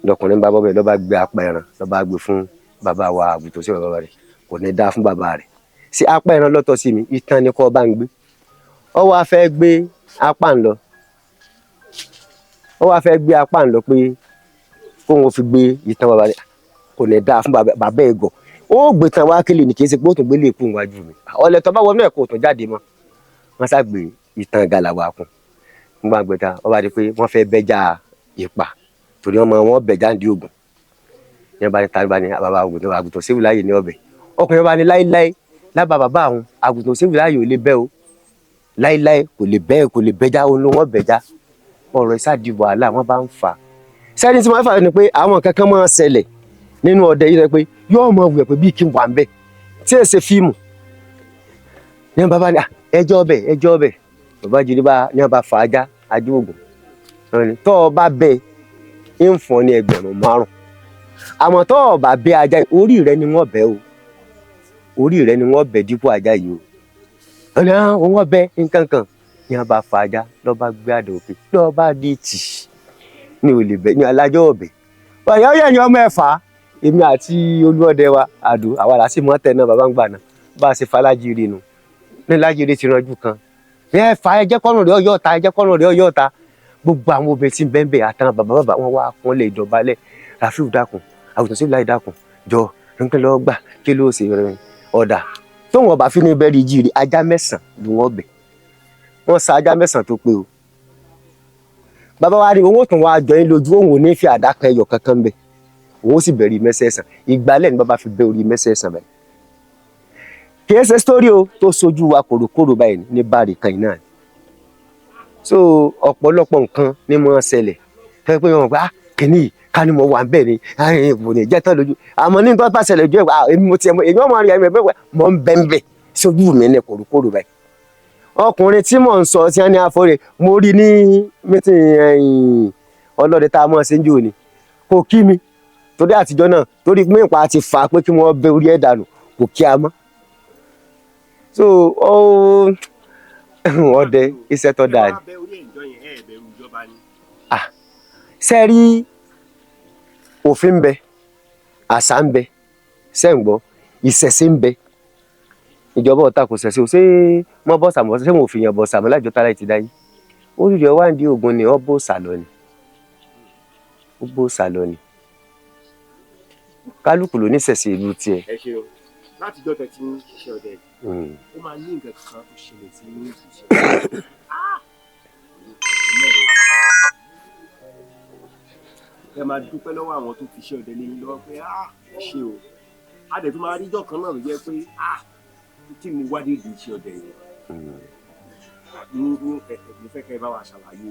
Speaker 1: lọkùnrin bá bọ́bẹ̀ lọ́ba gbé apá ẹran, lọ́ba gbé fún bàbá wa àgùntàn sí bàbá rẹ̀. Kò ní dá fún bàbá rẹ̀ sí apá ẹran lọ́tọ̀ sí mi, ìtàn ni kò bá ń gbé. Ó wá fẹ́ gbé apá ń lọ, ó wá fẹ́ gbé apá ń lọ pé kóun fi gbé ìtàn bàbá rẹ̀. Kò ní dá fún bàbá ẹ̀ gọ̀, ó gbé tán wá kílè ní, kì í ṣe pé ó tún gbélé ikú wájú mi. Ọ̀lẹ̀ tó bá wọnú ẹ̀ kó tún jáde mọ́. Wọ́n sá gbé ìtàn gàlàwà kún nígbà gbé ta, ó bá di pé wọ́n fẹ́ bẹ́jà ìpà torí wọ́n mọ wọ́n bẹ̀jà ń di ògùn ní bá ní tàbí bá ní bàbá àgùntàn, àgùntàn séwì láàyè ní ọbẹ̀. Ọkùnrin bá ní láíláí lábàá bàbá àwọn àgùntàn séwì láàyè ò lè bẹ́ o, láíláí kò lè bẹ́, kò lè bẹ́jà, ó ló wọ́n bẹ̀jà. Ọ̀rọ̀ ìsádi wàhálà wọ́n bá ń fà sẹ́ni tí wọ́n fà ni pé àwọn kankan máa ń ṣẹlẹ̀ nínú ọdẹ yìí rẹ pé yóò mọ wù ẹ pé bíi kí n wà ń bẹ tí ẹ ṣe fíìmù ní bàbá ní ẹjọ́ ọbẹ̀, ẹjọ́ ọbẹ̀. Bàbá jírí bá ní wọn bá fà á já ajú ògùn tọ́ ọ bá bẹ ń fún ọ ní 5,000, àmọ́ tọ́ ọ bá bẹ ajá, orí rẹ ni wọ́n bẹ o, orí rẹ ni wọ́n bẹ dípò ajá yìí o. Ọ̀nà wọ́n bẹ nǹkan kan ní wọn bá fà á já, lọ́ba gbé àdó òkè, lọ́ba di tì ní olè bẹ ní alájọ́ ọbẹ̀ ọ̀yà ọ̀yà ni ọmọ ẹ̀ fà á. Èmi àti olúọdẹ wa àdó àwa là sì mọ́ tẹ̀ náà, bàbá ń gbà náà bá a ṣe falájírí nu ní lájírí ti ranjú kan ẹ fà ẹ jẹ́ kọ́rùn rẹ̀ ọyọ́ ta, ẹ jẹ́ kọ́rùn rẹ̀ ọyọ́ ta. Gbogbo àwọn obìnrin tí ń bẹ́ẹ̀ bẹ́ẹ̀ àtàwọn bàbá bàbá wọn wá kúnlẹ̀ ìdọ̀bálẹ̀. Rafiu dákun, àgùntàn sí láì dákun jọ nǹkan lọ́ọ́ gbà kí ló ṣe rẹ̀ ọ̀dà tóun ọba fi ní bẹ́ẹ̀rì jíire, ajá 9 ló wọ́n bẹ̀. Wọ́n sa ajá 9 tó pé o. Bàbá wa rí owó tún wá jọ yín lójú, òun ò ní fi àdá kan ẹyọ kankan bẹ̀, òun sì bẹ̀rẹ̀ mẹ́sẹ̀ẹ̀sán ìgbálẹ̀ ní bàbá fi bẹ́ orí mẹ́sẹ̀ẹ̀sán báyìí. Kì í ṣe sítórí o tó sojú wa kòròkòrò báyìí ní báàrí kan náà. So ọ̀pọ̀lọpọ̀ nǹkan ní mọ́ ṣẹlẹ̀ tẹ́ pé wọ́n gbà kìíní ká ní mo wà ń bẹ̀ ni kò ní jẹ́ tán lójú, àmọ́ ní tó bá ṣẹlẹ̀ ojú ẹ̀ èmi mo tiẹ̀ mọ èmi ọmọ rẹ̀ ẹ̀mí mọ̀ ń bẹ́ ń bẹ̀ sojú mi ní kòròkòrò báyìí. Ọkùnrin tí mò ń sọ tí wọ́n ní àfọ̀rẹ́ mo rí ní mítìn ọlọ́dẹ tá a mọ̀ ṣe ń jò ní kò kí mi torí àtijọ́ náà, torí pé ìpa ti fà á pé kí wọ́n bẹ orí ẹ̀ dànù, kò kí a mọ́. So ọdẹ iṣẹ́ tó dáa ni. Ṣe rí Òfin ń bẹ, àṣà ń bẹ, sẹ́ǹgbọ́, ìṣẹ̀ṣe ń bẹ. Ìjọba ọ̀tá kò ṣẹ̀ṣe o. Ṣé mọ́ bọ́ sàmọ́, ṣé wọn ò fi yàn bọ̀ sàmọ́ lájọ tára ti dáyé? Oríire ọwá ń di ògùn ni ọ bó sàlọ ni, ó bó sàlọ ni. Kálukú ló ní ṣẹ̀ṣe ìlú tiẹ̀.
Speaker 3: Ẹ ṣeun. Látijọ́ tẹ́ ti ń ṣiṣẹ́ ọdẹ yìí, ó máa ní nǹkan kan tó ṣẹlẹ̀ sí ní ìṣiṣẹ́. Ẹ máa dúpẹ́ lọ́wọ́ àwọn tó fi iṣẹ́ ọdẹ lé yín lọ́wọ́ pé ẹ ṣe o. A dẹ̀ tún máa rí ijọ́ kan náà ló jẹ́ pé kí mo wá dé ìdí iṣẹ́ ọdẹ yìí. Ní ní ẹ ẹ mo fẹ́ kẹ́ ẹ bá wa ṣàlàyé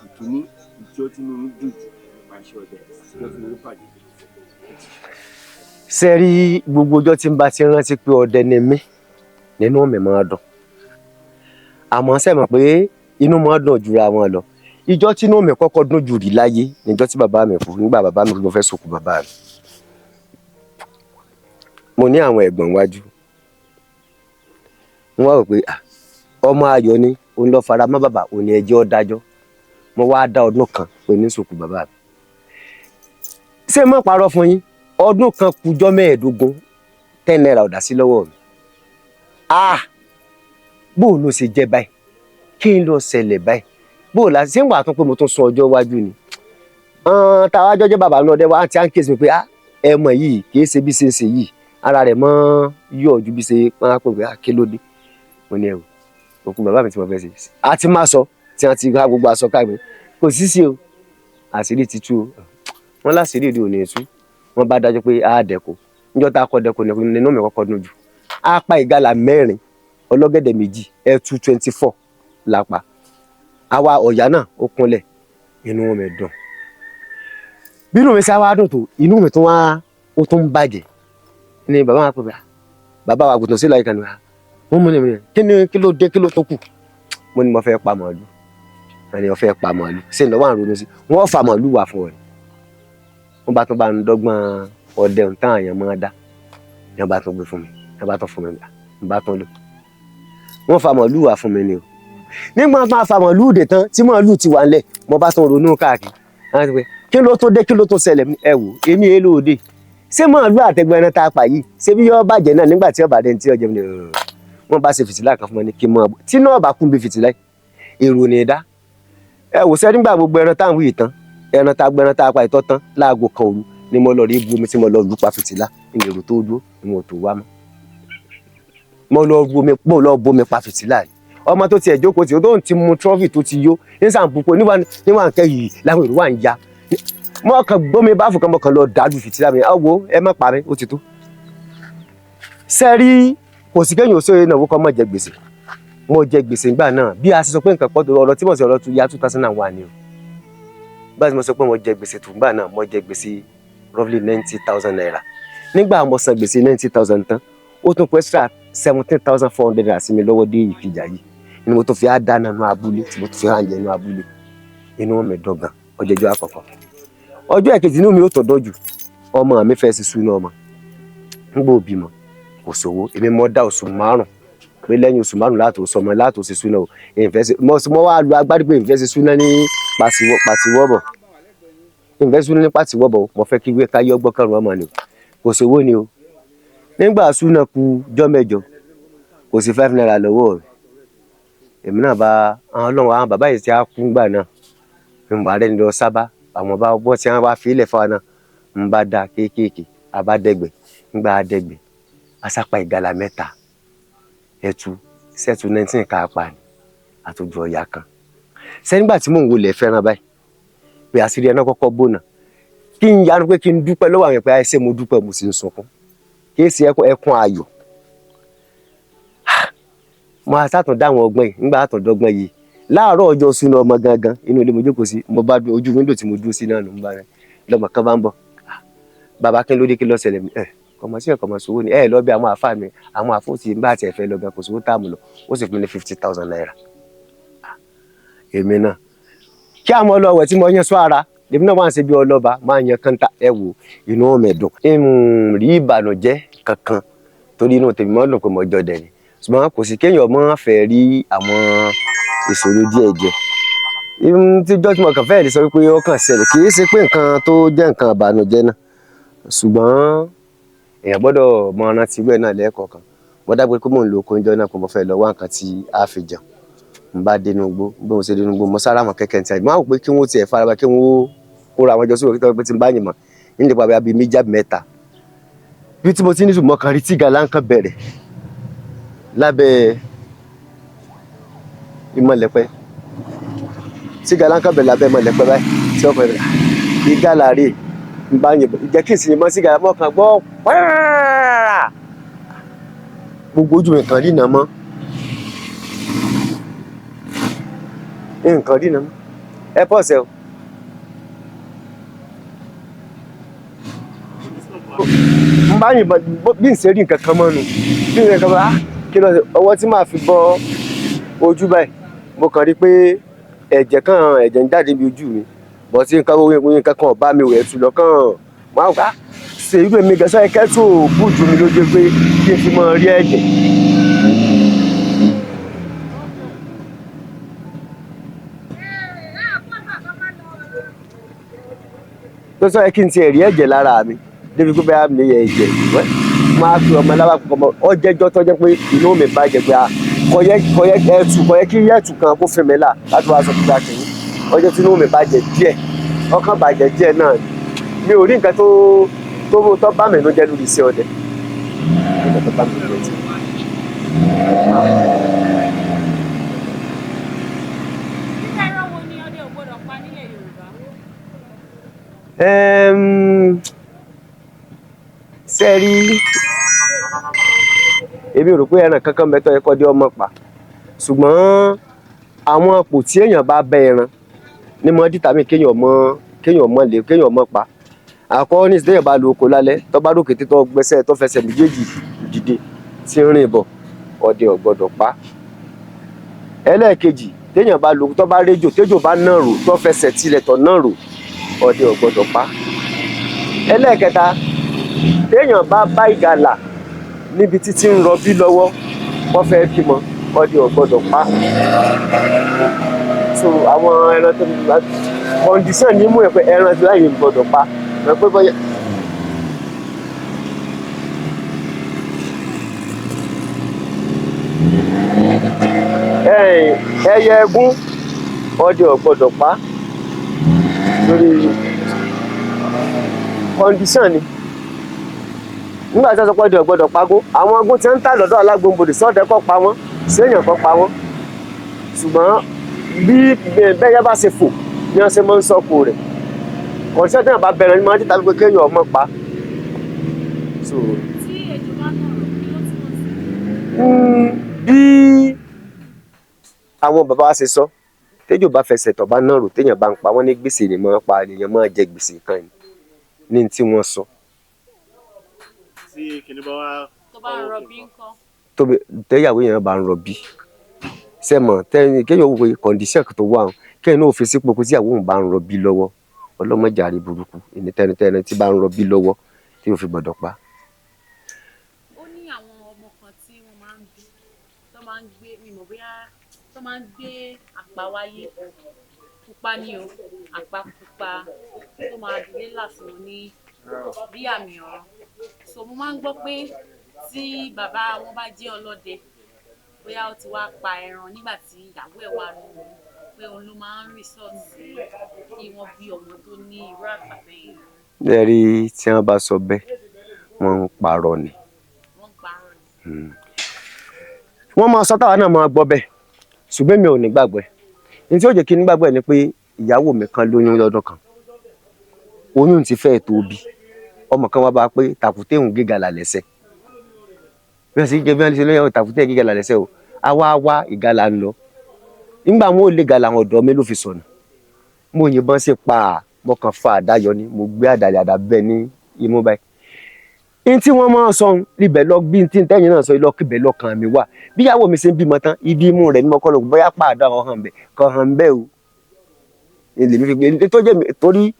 Speaker 3: ìkíní, ìjọ tí mo ń dùn jù nípa iṣẹ́ ọdẹ, ìjọ tí mo ń bàjẹ́ jù.
Speaker 1: Ṣe rí gbogbo ọjọ́ tí n bá ti rántí pé ọdẹ ni mí, nínú mi máa dùn. Àmọ́ ṣe mọ̀ pé inú máa dùn jura wọn lọ. Ìjọ́ tí inú mi kọ́kọ́ dùn jù rí láyé níjọ́ tí bàbá mi kú. Nígbà bàbá mi kú, mo fẹ́ sòkú bàbá mi. Mo ní àwọn ẹ̀gbọ́n wájú. Wọ́n wá rò pé ọmọ ayọ̀ ni, òun lọ fara mọ́ bàbá, òun ni ẹjọ́ dájọ́. Mo wá dá ọdún kan pé ní sòkú bàbá mi. Ṣé mo parọ́ fún yín? Ọdún kan kùjọ́ 15, 10 naira ọ̀dà sí lọ́wọ́ mi. Bó ló ṣe jẹ́ báyìí? Kí n lọ ṣẹlẹ̀ báyìí? Bó la ṣe ń wà tún pé mo tún sun ọjọ́ iwájú ni? Táwa jọjọ́ bàbá mi lọ́dẹ wa ti à ń kíyèsí mi pé ẹ mọ̀ yìí kì í ṣe bí ṣe ń ṣe yìí. Ara rẹ̀ mọ́ yọ̀ ju bí ṣe máa pè pé kí ló dé? Mo ní ẹ wò, òkú bàbá mi tí mo fẹ́ ṣe. A ti máa sọ tí wọ́n ti há gbogbo aṣọ káàkiri. Kò sí sí o, àṣírí ti tú o. Wọ́n láṣìírí ìdí òní tú. Wọ́n bá dájọ́ pé a dẹ̀kọ. Níjọ́ tá a kọ́ dẹ̀kọ nínú mi kọ́kọ́ dùn jù. A pa ìgalà 4, ọlọ́gẹ̀dẹ̀ 2, ẹtu 24 la pa. Àwa ọ̀yà náà ó kúnlẹ̀, inú mi dùn. Bí inú mi ṣe wá dùn tó, inú mi tún wá, ó tún ń bàjẹ́. Ni bàbá wa pè mí, bàbá wa àgùntàn sí láyìíká ni wá. Wọ́n mú mi, kí ni kí ló dé, kí ló tó kù? Mo ní mo fẹ́ pa màálù. Wọ́n ní mo fẹ́ pa màálù. Ṣé ìnáwó àrùn ronú sí? Wọ́n fa màálù wá fún ọ ni. Wọ́n bá tún bá ń dọ́gbọ́n ọdẹ ohun táwọn èèyàn máa dá. Ní wọ́n bá tún gbé fún mi, ní wọ́n bá tún fún mi, ní bá tún lò. Wọ́n fa màálù wá fún mi ni o. Nígbà tó fa màálù dé tán, tí màálù ti wà nílẹ̀, mo bá tún ronú káàkiri. Wọ́n ti pé kí ló tó dé, kí ló tó ṣẹlẹ̀? Ẹ wò, èmi èlò òde. Ṣé màálù àtẹgbẹ́ ẹran tá a pa yìí? Ṣé bí yóò bàjẹ́ náà nígbà tí ọba dé ní tí ọjọ́ mi ni? Wọ́n bá ṣe fìtílà kan fún mi ní kí n máa bọ̀. Tí náà bá kún bí fìtílà yìí, èrò ni dá. Ẹ wò sẹ́ nígbà gbogbo ẹran táwọn yìí tán, ẹran tá a gbẹ, ẹran tá a pa ìtọ́ tán, láago kan òru ni mo lọ rí bu omi tí mo lọ lù pa fìtílà, ní èrò tó dúró ni mo tó wá mọ́. Mo lọ bu omi, mo lọ bomi pa fìtílà yìí. Ọmọ tó tiẹ̀ jókòó tí ó tó ń ti mu trọ́fì tó ti yó, ní sàǹpùpọ̀ níwà ń kẹ́ yìí láwọn èrò wà ń ya. Mo kàn gbómi báfù kan, mo kàn lọ dàlú fìtílà mi. Ẹ wo, ẹ má pa mí, ó ti tó. Ṣé rí, kò sí kéèyàn òṣèré ìnáwó kan mọ̀ jẹ gbèsè. Mo jẹ gbèsè nígbà náà. Bí a ṣe sọ pé nǹkan pọ̀ tó ọ̀rọ̀ tí mo sọ ọ̀rọ̀ tó ya 2001 ni o. Bá a ṣe sọ pé mo jẹ gbèsè tó nígbà náà, mo jẹ gbèsè roughly 90,000 naira. Nígbà mo san gbèsè 90,000 tán, ó tún kó extra 17,400 naira sí mi lọ́wọ́ dé ìkìjà yìí. Ni mo tó fi á dáná nú abúlé, tí mo tó fi ránjẹ nú abúlé. Inú mi dùn gan, ọjọ́ ìjọ àkọ́kọ́. Ọjọ́ ẹ̀kejì inú mi ó tọ̀ dọ́jú. Ọmọ mi fẹ́ ṣe súná ọmọ. Nígbà òbí mọ̀, kò sówó. Èmi mo dá oṣù 5 pé lẹ́yìn oṣù 5 látò sọmọ látò ṣe súná o. Èmi fẹ́ ṣe, mo wá lu agbárí pé èmi fẹ́ ṣe súná ní pàṣíwọ́bọ̀. Èmi fẹ́ súná ní pàṣíwọ́bọ̀ o. Mo fẹ́ kí wé káyé ọgbọ́n kẹrùn ọmọ ni o. Kò sówó ni o. Nígbà súná ku jọ́ mẹ́jọ, kò sí 5 naira lọ́wọ́ mi. Èmi náà bá àwọn ọlọ́run, àwọn bàbá yìí ti á kú ńgbà náà. Mo bá rẹ́ni lọ sábà, àwọn bá bọ́ tí wọ́n bá fi ilẹ̀ fún wa náà. Ń bá da kéékèèké, a bá dẹ́gbẹ̀, ńgbà á dẹ́gbẹ̀. A sápa ìgalà 3, ẹtu, sẹ́tu 19 ká pa ni, àtòjú ọ̀yà kan. Ṣé nígbà tí mò ń wọlé fẹ́ràn báyìí, pé àṣírí ẹná kọ́kọ́ bònà. Kí n yanu pé kí n dúpẹ́ lọ́wọ́ àwọn ẹ̀pẹ́, àìsè mo dúpẹ́, mo sì ń sunkún. Kì í ṣe ẹkún ayọ̀. Mo á sátún dá àwọn ọgbọ́n yìí, nígbà àtọ̀dọ́gbọ́n yìí. Láàárọ̀ ọjọ́ súná ọmọ gangan, inú ilé mo jókòó sí, mo bá dúró, ojú wíńdò tí mo dúró sí náà ló ń bá rẹ̀. Lọ́mọ kan bá ń bọ̀. Bàbá kí ló dé, kí ló ṣẹlẹ̀ mi? Kọ̀mọ̀ sí ẹ̀kọ́ mọ̀ sówó ni. Ẹ lọ bí àwọn àfáà mi, àwọn àfóò tí ń bá àti ẹ̀fẹ́ lọ gan, kò sówó táàmù lọ. Ó sì fún mi ní 50,000 naira. Èmi náà. Kí àwọn ọlọ́wẹ̀ tí mo yan sọ ara, èmi náà wá ń ṣe bí ọlọ́ba, máa yan kọ́ńtà, ẹ wò, inú mi dùn. N rí ìbànújẹ́ kankan torí inú tèmi máa ń dùn pé mo jọ dẹ̀ ni. Ṣùgbọ́n kò sí kéèyàn máa fẹ́ rí àwọn ìṣòro díẹ̀ díẹ̀. Tí jọ́jú mọ̀ kàn fẹ́ẹ̀ lè sọ wípé ó kàn ṣẹlẹ̀, kì í ṣe pé nǹkan tó jẹ́ nǹkan ìbànújẹ́ náà, ṣùgbọ́n èèyàn gbọ́dọ̀ mọ rántí irú ẹ̀ náà lẹ́ẹ̀kọ̀ọ̀kan. Mo dágbére pé mò ń lo oko oúnjẹ náà, pé mo fẹ́ lọ wá nǹkan tí a fi jẹun. N bá dénú igbó, bí mo ṣe dénú igbó, mo sára mọ́ kẹ̀kẹ́ ní ti àyè. Mo á wò pé kí wọ́n tiẹ̀ farabalẹ̀, kí wọ́n kóra wọn jọ sórí òkè tó pé tí n bá yìnbọn nípa bíi méjì àbí mẹ́ta. Bí tí mo ti ní sùn, mo kàn rí tí gàlá ń kan bẹ̀rẹ̀ lábẹ́ ìmọ̀lẹ́pẹ́. Tí gàlá ń kan bẹ̀rẹ̀ lábẹ́ ìmọ̀lẹ́pẹ́ báyìí, tí ọkọ̀ rẹ̀ ìgalà rè ń bá yìnbọn. Ìjẹ́ kí n sì yìnbọn sí gàlá, mo kàn gbọ́ pààrà. Gbogbo ojú mi kàn rí iná mọ́. Nǹkan rí iná mọ́. Ẹ pọ̀ sẹ́ o. N bá yìnbọn bí n ṣe rí nǹkan kan mọ́ nu. Bí n ṣe nǹkan bá kí ló ṣe ọwọ́ tí màá fi bọ́ ojú báyìí. Mo kàn rí pé ẹ̀jẹ̀ kan ẹ̀jẹ̀ ń jáde níbi ojú mi. Bọ̀ tí nǹkan owó nǹkan kan ò bá mi wẹ̀ tú lọ kàn. Mo á wò pé ṣe irú èmi gan-an sọ́yẹ́ kẹ́tù ò bùjú mi lójú pé kí n fi mọ rí ẹ̀jẹ̀. Tó sọ yẹ kí n tiẹ̀ rí ẹ̀jẹ̀ lára mi débi pé bẹ́ẹ̀ mi yẹ ẹ̀jẹ̀ wẹ́ máa fi ọmọ aláwọ̀ kọ́ mọ́ ọ jẹ́jọ́ tó jẹ́ pé inú mi bàjẹ́ pé kọ̀yẹ́ kọ̀yẹ́ ẹ̀tù kọ̀yẹ́ kí ẹ̀tù kan kó fi mi là láti wá sọ pé bá kìíní ọjọ́ tí inú mi bàjẹ́ díẹ̀, ọkàn bàjẹ́ díẹ̀ náà ni. Mi ò rí nǹkan tó tó tó bá mi nú jẹ́ lórí iṣẹ́ ọdẹ, nǹkan tó bá mi nú jẹ́ tí.
Speaker 2: Irú ẹran wo ni ọdẹ ò gbọ́dọ̀ pa nílẹ̀ Yorùbá?
Speaker 1: Ṣé ẹ rí, èmi ò rò pé ẹran kankan bẹ tó yẹ kó dé ọmọ pa, ṣùgbọ́n àwọn ipò tí èèyàn bá bẹ ẹran ní mọ́ dìtàmí kéèyàn mọ́ kéèyàn mọ́ lè kéèyàn mọ́ pa. Àkọ́kọ́ ní téèyàn bá lo oko lálẹ́, tó bá rókété tó gbẹ́sẹ̀ tó fẹsẹ̀ méjèèjì dìde tí ń rìn bọ̀, ọdẹ ò gbọ́dọ̀ pa. Ẹlẹ́ẹ̀kejì, téèyàn bá lo tó bá réjò téjò bá nàró tó fẹsẹ̀ tilẹ̀ tó nàró, ọdẹ ò gbọ́dọ̀ pa. Ẹlẹ́ẹ̀kẹta, téèyàn bá bá ìgalà níbi títí ń rọbí lọ́wọ́, wọ́n fẹ́ bímọ, ọdẹ ò gbọ́dọ̀ pa. So àwọn ẹran tó ń bá kọ̀ǹdíṣàn ní mú ẹ pé ẹran tí láyé gbọ́dọ̀ pa. Ẹ pé bóyá ẹyẹ ẹgún, ọdẹ ò gbọ́dọ̀ pa lórí kọ̀ǹdíṣàn ni. Nígbà tí wọ́n sọ pé ọdẹ ò gbọ́dọ̀ pagún, àwọn agún tí ń tà lọ́dọ̀ alágbóǹbodè sọ́dẹ kọ́ pa wọ́n, séèyàn kọ́ pa wọ́n. Ṣùgbọ́n bí bẹ́yẹ bá ṣe fò ni wọ́n ṣe máa ń sọ́kò rẹ̀. Kọ̀ǹdíṣàn tí wọ́n bá bẹ̀rẹ̀ ni máa ń títà pé kéèyàn ọmọ pa. So
Speaker 2: Tí ejò bá nàró, kí ló túmọ̀ sí?
Speaker 1: Bí àwọn bàbá wa ṣe sọ, téjò bá fẹsẹ̀ tọ̀ bá nàró, téèyàn bá ń pa wọ́n ní gbèsè ni máa ń pa, èèyàn máa jẹ gbèsè kan ní tí wọ́n sọ.
Speaker 4: Tí kìnìún bá wá
Speaker 2: Tó bá ń rọbí ńkọ́?
Speaker 1: Tóbi téyàwó èèyàn bá ń rọbí, ṣé mọ̀ tẹ́ni kéèyàn wò pé kọ̀ǹdíṣàn tó wà hàn, kéèyàn náà fi sípò pé tíyàwó òun bá ń rọbí lọ́wọ́, ọlọ́mọdé àrí burúkú ẹni tẹ́ni tí bá ń rọbí lọ́wọ́ tí yóò fi gbọ́dọ̀ pa.
Speaker 2: Ó ní àwọn ọmọ kan tí wọ́n máa ń bí, tó máa ń gbé, mi mọ̀ bóyá tó máa ń gbé àpá wáyé, pupa ni o, àpá pupa tó máa dilé là fún wọn ní bí àmì ọ̀run. So mo máa ń gbọ́ pé tí bàbá wọn bá jẹ́ ọlọ́dẹ, bóyá ó ti wá pa ẹran nígbà tí ìyàwó ẹ̀ wà nù ú, pé òun ló máa ń resort sí kí wọ́n bí ọmọ tó ní irú àpá bẹ́ẹ̀ yẹn.
Speaker 1: Ẹ rí, tí wọ́n bá sọ bẹ́ẹ̀, wọ́n ń parọ́ ni.
Speaker 2: Wọ́n ń parọ́ ni.
Speaker 1: Wọ́n máa sọ táwa náà máa gbọ́ bẹ́ẹ̀, ṣùgbọ́n mi ò ní gbàgbọ́ ẹ̀. Ní tí ó jẹ́ kí n nígbàgbọ́ ẹ̀ ni pé ìyàwó mi kan lóyún lọ́dún kan. Oyún ti fẹ́ tó bí. Ọmọ kan wá bá a pé tàkúté òun gíga là lẹ́sẹ̀. Bí wọ́n ṣe gé bí wọ́n ṣe lóyún tàkúté gíga là lẹ́sẹ̀ o. A wá wá ìgalà ń lọ. Nígbà wọn ò lè galà àwọn ọ̀dọ́ mi ló fi sọnù. Mo yìnbọn sí pa á, mo kàn fa àdá yọ ni, mo gbé àdá àdá bẹ́ẹ̀ ní imú báyìí. Ní tí wọ́n máa ń sọ ibẹ̀ lọ bí tí tẹ́yìn náà sọ lọ kíbẹ̀ lọ́kàn mi wà. Bí ìyàwó mi ṣe ń bímọ tán, ibi imú rẹ̀ ni mo kọ́ lọ bóyá pa àdá wọn hàn bẹ́ẹ̀ kàn hàn bẹ́ẹ̀ o. Èlé mi fi gbé tó jẹ́ mi torí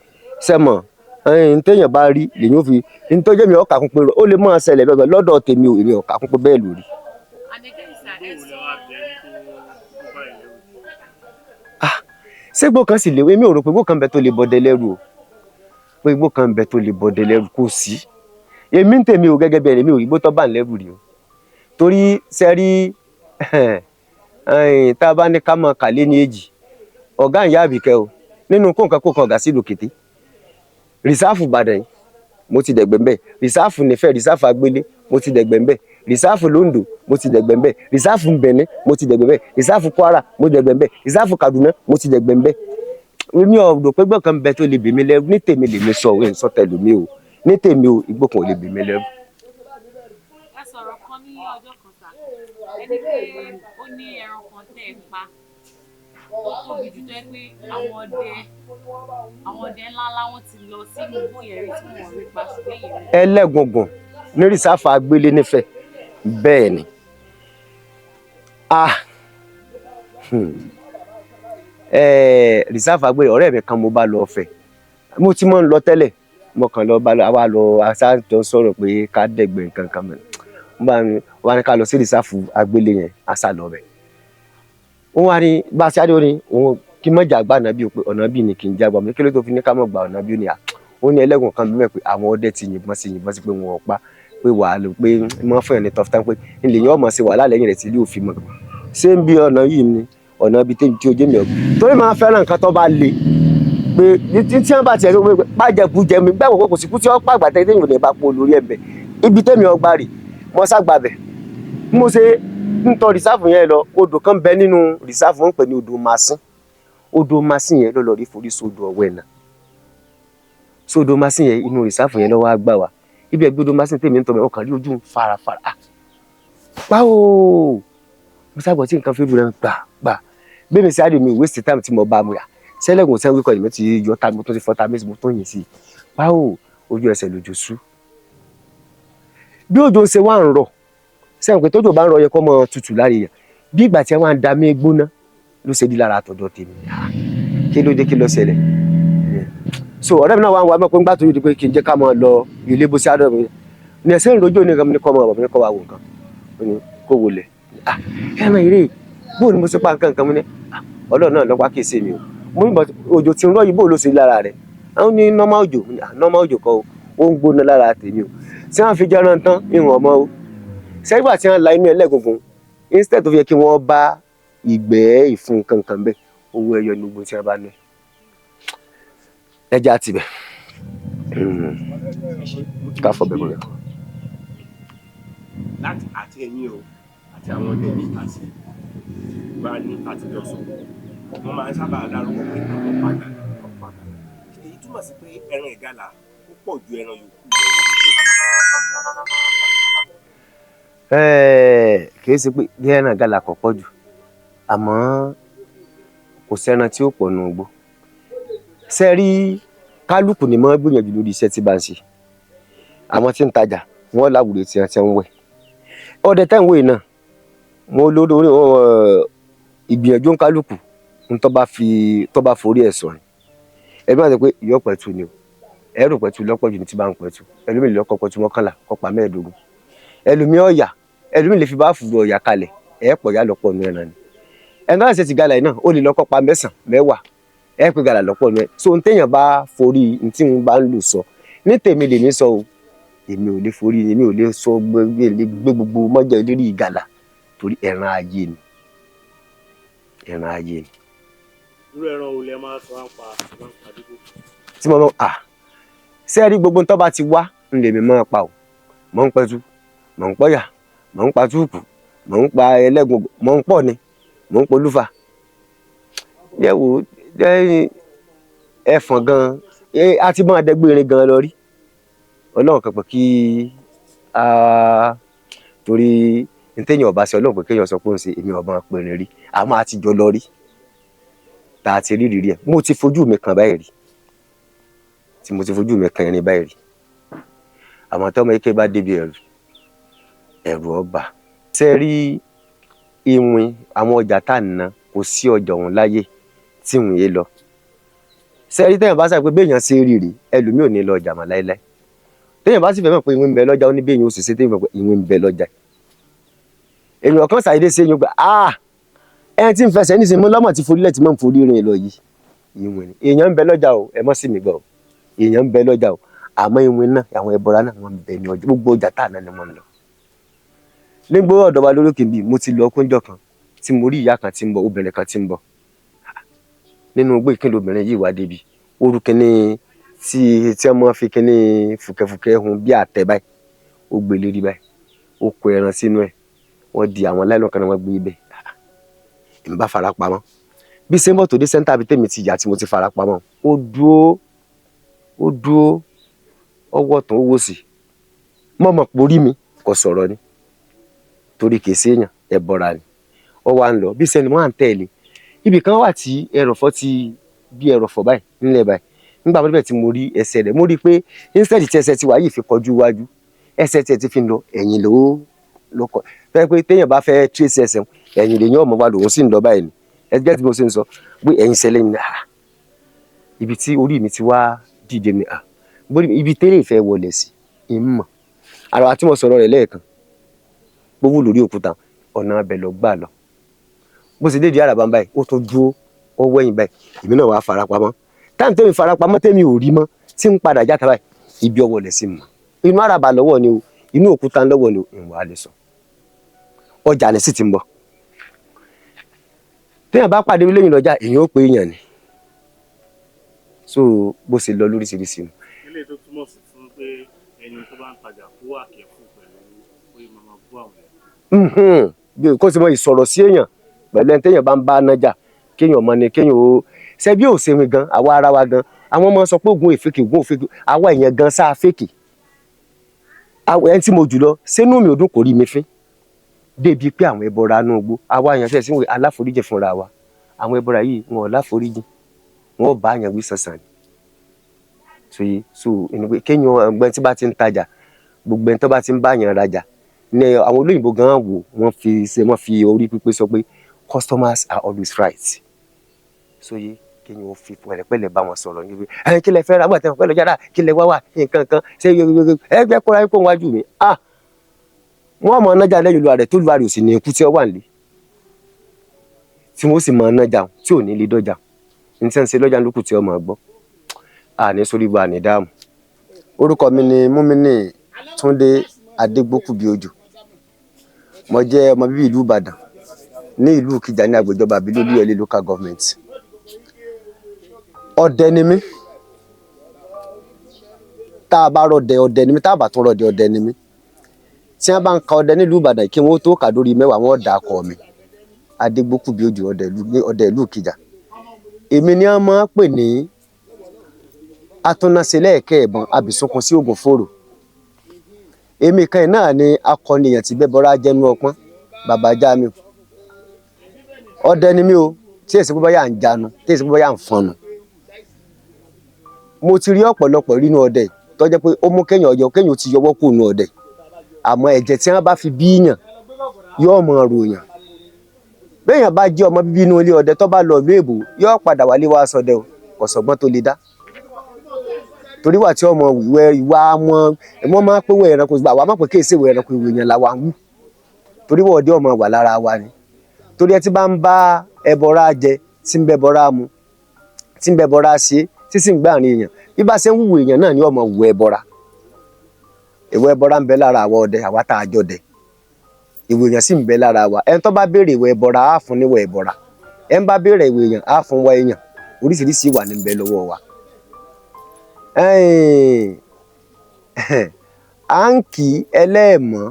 Speaker 1: sẹ́mọ̀ ẹ̀yìn téèyàn bá rí lèyìn ó fi ní tó jẹ́ mi ọ̀kà kún pé ó lè máa ṣẹlẹ̀ bẹ́ẹ̀ lọ́dọ̀ tèmi ò èmi ọ̀kà kún pé bẹ́ẹ̀ lórí.
Speaker 2: And again, sir, ẹ
Speaker 4: bóun
Speaker 2: sọ
Speaker 4: lè wá bẹ tó tó bá ìlú.
Speaker 1: Ṣégbó kan sì léwu? Èmi ò rò pé igbó kan bẹ tó lè bọdẹ lẹ́rù o, pé igbó kan bẹ tó lè bọdẹ lẹ́rù, kò sí. Èmi ń tèmi o, gẹ́gẹ́ bí ẹni, mi ò rí igbó tó bá ń lẹ́rù rí o. Torí sẹ́rí, tá a bá ní ká mọ kàlé ní èjì, ọ̀gá ìyá àbíkẹ́ o, nínú kó nǹkan kó kan ọ̀gá sílùú kété. Rìsáàfù Ìbàdàn yìí, mo ti dẹ̀gbẹ́ ńbẹ̀. Rìsáàfù nífẹ̀ẹ́, rìsáàfù agbélé, mo ti dẹ̀gbẹ́ ńbẹ̀. Rìsáàfù londo, mo ti dẹ̀gbẹ́ ńbẹ̀. Rìsáàfù Benin, mo ti dẹ̀gbẹ́ ńbẹ̀. Rìsáàfù Kwara, mo ti dẹ̀gbẹ́ ńbẹ̀. Rìsáàfù Kaduna, mo ti dẹ̀gbẹ́ ńbẹ̀. Mi ò rò pé igbó kan bẹ tó lè bèmí lẹ́rù. Ní tèmi lèmi sọ òwe, ń sọ tẹlómi o, ní tèmi o, igbó kan ò lè bèmí lẹ́rù.
Speaker 2: Ẹ sọ̀rọ̀ kan ní ọjọ́ kan sà, ẹni pé ó ní ẹran kan tẹ́ ẹ pa tó tóbi jù, tó yẹ pé àwọn ọdẹ ńláńlá wọn ti lọ sínú igbó yẹn rí tí wọ́n rí pa, ṣùgbọ́n èyí rí.
Speaker 1: Ẹlẹ́gungun ní rìsáàfù agbélé nífẹ̀ẹ́, bẹ́ẹ̀ ni. Ah, rìsáàfù agbélé, ọ̀rẹ́ mi kan mo bá lọ fẹ̀, mo ti máa ń lọ tẹ́lẹ̀, mo kàn lọ bá lọ, àwa lọ aṣáájọ sọ̀rọ̀ pé ká dẹ̀gbẹ́ nǹkan kan mọ́. Mo bá mi wá ní ká lọ sí rìsáàfù agbélé yẹn, àṣà lọ bẹ̀. Ó wá ní bá a ṣe á dé, ó ní òun kí mọ̀jà gbà ọ̀nà bí o, pé ọ̀nà bí ni kì í jágbá mi. Kí ló tó fi ní ká mọ̀ gbà ọ̀nà bí? Ó ní à, ó ní ẹlẹ́gùn kan bí mẹ́, pé àwọn ọdẹ ti yìnbọn sí, yìnbọn sí, pé wọn ò pa, pé wàhálà, pé mọ́ fún ẹ̀ ní tough time, pé ilé yẹn ọmọ sí wàhálà lẹ́yìn rẹ̀ tí ilé òfin mọ̀. Ṣé ń bí ọ̀nà yìí ni ọ̀nà ibi tí ojú mi ọ̀gbìn, torí máa fẹ́ràn nǹkan tó bá le, pé tí wọ́n bá tiẹ̀ rí pé pàjẹ́kù jẹ mi gbàgbọ́ pé kò sí kú tí wọ́n pàgbà tẹ́lẹ̀ tẹ́yìn ò ní bá po lórí ẹ̀ bẹ̀. Ibi tẹ́mi ọgbà rè, mo ságbà bẹ̀. Bí mo ṣe ń tọ rìsáàfù yẹn lọ, odò kan bẹ nínú rìsáàfù, wọn ń pè ní odò Masin. Odò Masin yẹn ló lọ rí forí sódò ọwẹ́ náà. Sódò Masin yẹn, inú rìsáàfù yẹn lọ́wọ́ á gbà wá. Ibi ẹgbẹ́ odò Masin tèmi ń tọ́ bẹ̀, ọkàn rí ojú ń farafara. Ah, báwo mo sábà tí nǹkan fi rú rẹ gbà gbà bẹ́ẹ̀ mi sáré mi, waste time tí mo bá mu yà sẹ́lẹ̀gùn sẹ́wọ́n kọ́ ìmọ̀ tí yọ ta, mo tún ti fọ́ ta mo tún yìn sí i. Báwo ojú ẹsẹ̀ lójú sú, bí òjò ń ṣe wá ń rọ̀ sẹ́wọ̀n pé tójò bá ń rọ̀ yẹ kó mọ tutù lára èèyàn, bí ìgbà tí wọ́n á da mí gbóná ló ṣe di lára àtọ̀dọ̀ tèmi. Ah, kí ló dé? Kí ló ṣẹlẹ̀? So ọ̀rẹ́ mi náà wá ń wá mọ̀ pé ńgbà tó yẹ pé kí n jẹ́ ká máa lọ ilé bó ṣe àdó mi ní ẹsẹ̀ ìròjò ní nǹkan mi ní kọ́ ọmọ bàbá mi ní kọ́ wa wò nǹkan, ó ní kó wọlé. Ah, ẹran eré, bóò ni mo ṣe pa nǹkan nǹkan mi ní? Ah, Ọlọ́run náà lọ́pàá, kìí ṣe mi o. Mo ní but òjò tí ń rọ̀ yìí, bóò ló ṣe lára rẹ̀? Àwọn ní normal òjò. Mo ní, ah, normal òjò kọ́ o, ó ń gbóná lára tèmi o. Tí wọ́n fi jẹran tán ìwọ̀n ọmọ o, sẹ́gbà tí wọ́n la inú ẹlẹ́gungun, instead tó fi yẹ kí wọ́n bá ìgbẹ́ ìfun kankan bẹ́ẹ̀, owó ẹyọ ní gbogbo tí wọ́n bá ní ẹja tibẹ̀ ká fọ bẹ́ẹ̀ bọ́lá.
Speaker 3: Láti àti ẹ̀yin o àti àwọn ọdẹ ní àti bá ní àtijọ́ sọ, wọ́n máa ń sábà dárúkọ pé àwọn padà, àwọn padà. Èyí túmọ̀ sí pé ẹran ìgalà ó pọ̀ ju ẹran yòókù lọ nínú igbó.
Speaker 1: Kì í ṣe pé bí ẹran ìgalà kò pọ̀ jù, àmọ́ kò sẹ́ran tí ó pọ̀ nù igbó. Ṣé rí, kálukú ni mọ́ gbìyànjú lórí iṣẹ́ tí bá ń ṣe. Àwọn tí ń tajà, wọ́n láwùrè tí wọ́n ti ń wẹ̀. Ọdẹ tẹ́ ń wò yìí náà, wọ́n lórí orí ìgbìyànjú ń kálukú ń tó bá fi tó bá forí ẹ̀ sọ̀rọ̀. Ẹbí wọn sọ pé ìyọ́ pẹ̀tù ni o, ẹrù pẹ̀tù lọ́pọ̀ jù ní tí bá ń pẹ̀tù. Ẹlòmíì lọ́kọ̀ pẹ̀tù 11, kọ́pa 15. Ẹlòmíì ọ̀yà, ẹlòmíì lè fi báàfù ọ̀yà kalẹ̀, ẹ̀ pọ̀ yá lọ́pọ̀ nù ẹran ni. Ẹni tó bá ṣe ti gala yìí náà, ó lè lọ́kọ́ pa 9, 10, ẹ̀ pé gala lọ́pọ̀ nù ẹ. So ohun téèyàn bá forí ní tí wọ́n bá ń lò sọ, ní tèmi lèmi sọ o, èmi ò lè forí, èmi ò lè sọ gbé gbogbo mọ́jọ ìlérí ìgalà, torí ẹran ayé ni, ẹran ayé ni.
Speaker 4: Irú ẹran wo lẹ máa sọ àǹpa máa ń pa dípò?
Speaker 1: Tí mo mọ, à, ṣé ẹ rí, gbogbo tó bá ti wá ń lèmi máa pa o. Mò ń pẹtu, mò ń pọ̀yà, mò ń pa túùkù, mò ń pa ẹlẹ́gùn, mò ń pọ̀ ni, mò ń polúfà yẹ wò ẹfọ̀n gan a ti máa dẹgbẹ́rin gan lọ rí. Ọlọ́run kan pé kí a torí ntẹ́yìn ọba ṣe, Ọlọ́run pé kéèyàn sọ pé òun ṣe, èmi ọba pèrè rí, àmọ́ a ti jọ lọ rí tá a ti rí rírí ẹ̀. Mo ti fojú mi kàn báyìí rí, tí mo ti fojú mi kàn irin báyìí rí. Àmọ́ tọ́mọ ike bá débi ẹ̀rù, ẹ̀rù ọba. Ṣe rí ìwìn àwọn ọjà tá à ń ná, kò sí ọjà ọ̀hún láyé tí ìwìn yé lọ. Ṣe rí, téèyàn bá sọ pé béèyàn ṣe rí rí, ẹlòmíì ò ní lọ ọjà mọ́ láéláé. Téèyàn bá sì fẹ́ mọ̀ pé ìwìn ń bẹ lọ́jà, ó ní béèyàn ó sì ṣe téèyàn mọ̀ pé ìwìn ń bẹ lọ́jà. Èèyàn kan ṣàdédé ṣe yín pé, ah, ẹni tí ń fẹsẹ̀ níṣẹ́ mú lọ́mọ̀ tí forílẹ̀ tí mò ń forí rìn lọ yìí. Ìwìn ni. Èèyàn ń bẹ lọ́jà o, ẹ mọ́ sí mi gbọ́ o, èèyàn ń bẹ lọ́jà o, àmọ́ ìwìn náà, àwọn ẹbọra náà, wọ́n ń bẹ ní ọjà. Gbogbo ọjà tá à náà ni wọ́n ń lọ. Nígbó ọ̀dọ̀ wa lórókè bíi, mo ti lọ kóńjọ kan tí mo rí ìyá kan tí ń bọ̀, obìnrin kan tí ń bọ̀ nínú igbó. Ìkíni obìnrin yìí wá débi orú kínní tí wọ́n fi kínní fùkẹ́fùkẹ́ hun bí àtẹ báyìí. Ó gbé lérí báyìí, ó kó ẹran sínú ẹ̀, wọ́n di àwọn láìlọ́n kan náà, wọ́n gbé ibẹ̀. Èmi bá fara pamọ́. Bí sẹ́ńbọ̀ tó dé center bíi tèmi ti yà tí mo ti fara pamọ́, ó dúró, ó dúró, ọwọ́ tán, ó wò sí mọ̀mọ́ porí mi, kò sọ̀rọ̀ ni, torí kìí séèyàn, ẹbọra ni. Ó wá ń lọ bí sẹ́ni wọ́n à ń tẹ̀lé. Ibì kan wà tí ẹrọ̀fọ̀ ti bí ẹrọ̀fọ̀ báyìí nílẹ̀ báyìí. Nígbà mo débẹ̀ tí mo rí ẹsẹ̀ rẹ̀, mo rí i pé instead tí ẹsẹ̀ ti wà yìí fi kọjú iwájú, ẹsẹ̀ tí ẹ ti fi ń lọ ẹ̀yìn ló kọ fẹ́ pé téèyàn bá fẹ́ trace ẹsẹ̀, ẹ̀yìn lèyàn ọmọ wa lòun sì ń lọ báyìí ni. Ẹ jẹ́ tí mo ṣe ń sọ pé ẹ̀yìn ṣẹlẹ̀ ni. Ah, ibi tí orí mi ti wá dìde ni. Ah, ibi tẹ́lẹ̀ ìfẹ́ wọlé sí ìmọ̀ ara wa tí mo sọ̀rọ̀ rẹ̀ lẹ́ẹ̀kan gbówó lórí òkúta, ọ̀nà abẹ lọ gbà lọ. Bó ṣe dédìí àràbà báyìí, ó tún dúró, ó wẹ̀yìn báyìí. Èmi náà wàá farapamọ́. Táìmù tẹ́mi farapamọ́, tẹ́mi ò rí mọ́, tí ń padà játa báyìí, ibi ọwọ́ lẹ̀ sí mọ́. Inú àràbà lọ́wọ́ ni o, inú òkúta lọ́wọ́ ni o, ìwà lè sọ. Ọjà ni sì ti ń bọ̀. Téèyàn bá pàdé lẹ́yìn lọ́jà, èèyàn ó pé èèyàn ni. So bó ṣe lọ lóríṣiríṣi ni.
Speaker 4: Ilé tó túmọ̀ sí fún pé ẹni tó bá ń tajà kó wà kẹ́fù pẹ̀lú pé màmá bú àwọn èèyàn.
Speaker 1: Bí kò sí mọ ìsọ̀rọ̀ sí èèyàn pẹ̀lú ẹni téèyàn bá ń bá nájà, kéèyàn mọ ni kéèyàn ó ṣe bí ò ṣe gan. Àwa ara wa gan, àwọn ọmọ sọ pé ògùn èfèkè, ògùn òfèkè. Àwa èèyàn gan sáà fèkè. Ẹni tí mo jù lọ sínú mi ò dún, kò rí mi fín débi pé àwọn ẹbọra inú igbó, àwa èèyàn tẹ̀sí wò aláforíjì fúnra wa. Àwọn ẹbọra yìí, wọn ò láforíjì, wọn ò bá àyàn wí sànsàn ni. So so ẹni pé kéèyàn ọgbẹ́ni tí bá ti ń tajà, gbogbo ẹni tó bá ti ń bá àyàn rajà ní àwọn olóyìnbó gan wò, wọ́n fi ṣe, wọ́n fi orí pípé sọ pé customers are always right. So yé kéèyàn ó fi pẹ̀lẹ́pẹ̀lẹ́ bá wọn sọ̀rọ̀ níbi ẹ kí lẹ fẹ́ ra gbàtẹ́ pẹ̀lú yàrá, kí lẹ wá wà nǹkan kan ṣé ẹ gbẹ́ kóra kó wájú mi. Ah, wọ́n mọ̀ nájà lẹ́yìn olúwa rẹ̀ tó olúwa rẹ̀ ò sì ní ikú tí ó wà nílé, tí wọ́n sì mọ̀ nájà tí ò ní lè dọ́jà ní tí wọ́n ń ṣe lọ́jà lókù tí ó mọ̀ gbọ́. Àní sórí ibà ní dáàmú. Orúkọ mi ni Múmínì Túndé Adégbókùbíòjò. Mo jẹ́ ọmọ bíbí ìlú Ìbàdàn ní ìlú Ìkìjà ní agbèjọba àbílẹ̀ Olúyọ̀lé local government. Ọdẹ ni mí. Tá a bá rọdẹ, ọdẹ ni mí. Tá a bá tún rọdẹ, ọdẹ ni mí. Tí wọ́n bá ń ka ọdẹ nílùú Ìbàdàn, kí wọ́n tó kà dórí 10, wọ́n dà kọ mi, Adégbókùbíòjò, ọdẹ ìlú Ìkìjà. Èmi ni wọ́n máa ń pè ní atúnnáṣe lẹ́ẹ̀kẹ́ ìbọn abìsunkun sí ògùn fòrò. Èmi kan náà ni akọni èèyàn tí bẹ́ bọ́ra jẹ́nu ọpọ́n bàbá Jamiu. Ọdẹ ni mí o, tí èsì pé báyà ń janu, tí èsì pé báyà ń fọnù. Mo ti rí ọ̀pọ̀lọpọ̀ nínú ọdẹ tó jẹ́ pé ó mú kéèyàn yọ, kéèyàn ti yọwọ́ kúrò nínú ọdẹ, àmọ́ ẹ̀jẹ̀ tí wọ́n bá fi bí yàn yóò mọ ròyàn. Béèyàn bá jẹ́ ọmọ bíbí inú ilé ọdẹ, tó bá lọ ìlú èbó, yóò padà wálé wá sọdẹ o. Kò sọgbọ́n tó lè dá, torí wà tí ọmọ wíwẹ́ ìwà wọn, wọ́n máa ń pé wọ ẹranko, àwa máa pè kéèsè wọ ẹranko, ìwé yẹn làwa ń wú, torí wọ́n ọdẹ ọmọ wà lára wa ni. Torí ẹ ti bá ń bá ẹbọra jẹ, tí ń bẹbọra mu, tí ń bẹbọra ṣe, tí sì ń gbà rìn èèyàn, bí bá ṣe ń wùwò èèyàn náà ni ọmọ wù ẹbọra. Ìwọ ẹbọra ń bẹ lára àwa ọdẹ, àwa tá a jọ dẹ. Ìwé èèyàn sì ń bẹ lára wa. Ẹni tó bá béèrè ìwọ ẹbọra, á fún níwọ ẹbọra. Ẹni bá béèrè ìwé èèyàn, á fún wa èèyàn. Oríṣiríṣi ìwà ní ń bẹ lọ́wọ́ wa. À ń kì í ẹlẹ́ẹ̀mọ́,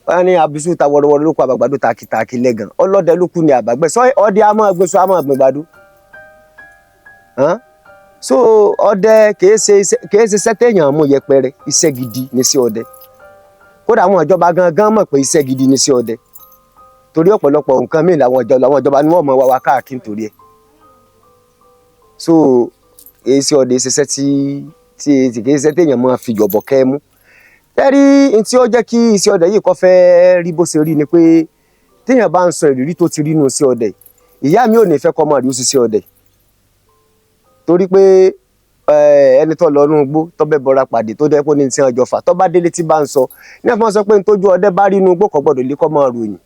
Speaker 1: wọ́n ní abisu ta wọ́rọ́wọ́rọ́ ló kó àbàgbàdo takitaki lẹ́gàn. Ọlọ́dẹ ló kú ní àbàgbẹ́ sọ. Ọdẹ a máa gbé sọ, a máa gbé gbàdú. So ọdẹ kìí ṣe iṣẹ́ téèyàn mú yẹpẹrẹ. Iṣẹ́ gidi ní sí ọdẹ. Kódà àwọn ìjọba gangan mọ̀ pé iṣẹ́ gidi ní sí ọdẹ, torí ọ̀pọ̀lọpọ̀ nǹkan míì làwọn ìjọba ni wọ́n mọ̀ wá wá káàkiri nítorí ẹ̀. So èsì ọdẹ ṣiṣẹ́ tí kìí ṣe téèyàn máa fi yọ̀bọ̀ kẹ́ mú tẹ́rí. N tí ó jẹ́ kí iṣẹ́ ọdẹ yìí kọ́ fẹ́ rí bó ṣe rí ni pé téèyàn bá ń sọ ìrírí tó ti rí nínú iṣẹ́ ọdẹ, ìyá mi ò ní fẹ́ kọ́ ọmọ rí ó ṣiṣẹ́ ọdẹ, torí pé ẹni tó lọ inú igbó, tó bẹ́ bọra pàdé, tó dẹ́ pé ní tí wọ́n jọ fà, tó bá délé tí bá ń sọ ní àfihàn sọ pé n tójú ọdẹ bá rí inú igbó, kò gbọ́dọ̀ lé kọ́ máa ròyìn.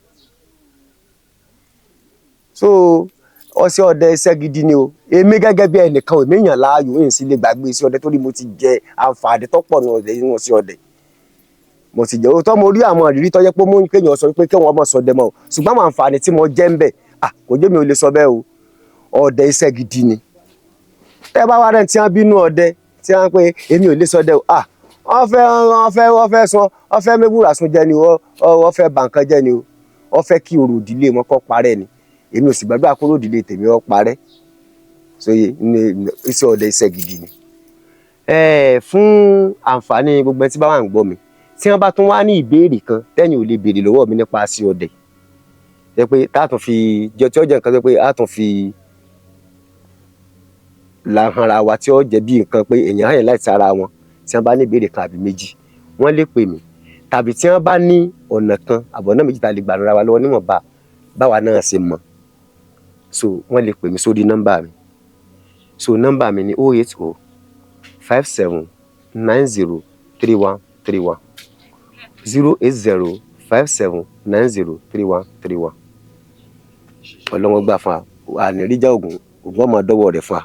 Speaker 1: So Ọṣẹ ọdẹ iṣẹ́ gidi ni o. Èmi gẹ́gẹ́ bí ẹnìkan ò méyàn láàyò, èyí sì lè gbàgbé iṣẹ́ ọdẹ torí mo ti jẹ àǹfààní tó pọ̀ nù ọdẹ nínú iṣẹ́ ọdẹ. Mo ti jẹ òótọ́, mo rí àwọn ìrírí tó yẹ pé mú kéèyàn sọ pé kéwọn ọmọ sọdẹ mọ́ o, ṣùgbọ́n àwọn àǹfààní tí mo jẹ ń bẹ̀, à kò jẹ́ mi ò lè sọ bẹ́ẹ̀ o. Ọdẹ iṣẹ́ gidi ni. Tẹ́ bá wá rẹ̀ tí wọ́n bínú ọdẹ tí wọ́n pé èmi ò lè sọdẹ o, à wọ́n fẹ́ sọ, wọ́n fẹ́ mẹ́wúrà sun jẹ ni o, wọ́n fẹ́ bà nǹkan jẹ́ ni o, wọ́n fẹ́ kí orò ìdílé wọn kó parẹ́ ni. Èmi ò sì gbàdúrà kóró ìdílé tèmi ó parẹ́. Sóye ní iṣẹ́ ọdẹ iṣẹ́ gidi ni. Fún àǹfààní gbogbo ẹni tí bá wà ń gbọ́ mi, tí wọ́n bá tún wá ní ìbéèrè kan tẹ́yìn ò lè béèrè lọ́wọ́ mi nípa iṣẹ́ ọdẹ, jẹ́ pé tá a tún fi jẹ́ tí ó jẹ́ nǹkan tó pé a tún fi lahanra wa, tí ó jẹ́ bí nǹkan pé èèyàn hàn láti ara wọn, tí wọ́n bá ní ìbéèrè kan àbí méjì, wọ́n lè pè mí, tàbí tí wọ́n bá ní ọ̀nà kan àbọ̀nà méjì tá a lè gbà rárá wa lọ́wọ́ níwọ̀nba báwa náà ṣe mọ̀, so wọ́n lè pè mí sórí nọ́mbà mi. So nọ́mbà mi ni 08057903131, 08057903131. Ọlọ́wọ́n gbà fún wa, àníríjà ògùn ògùn ọmọ dọ́wọ́ rẹ̀ fún wa.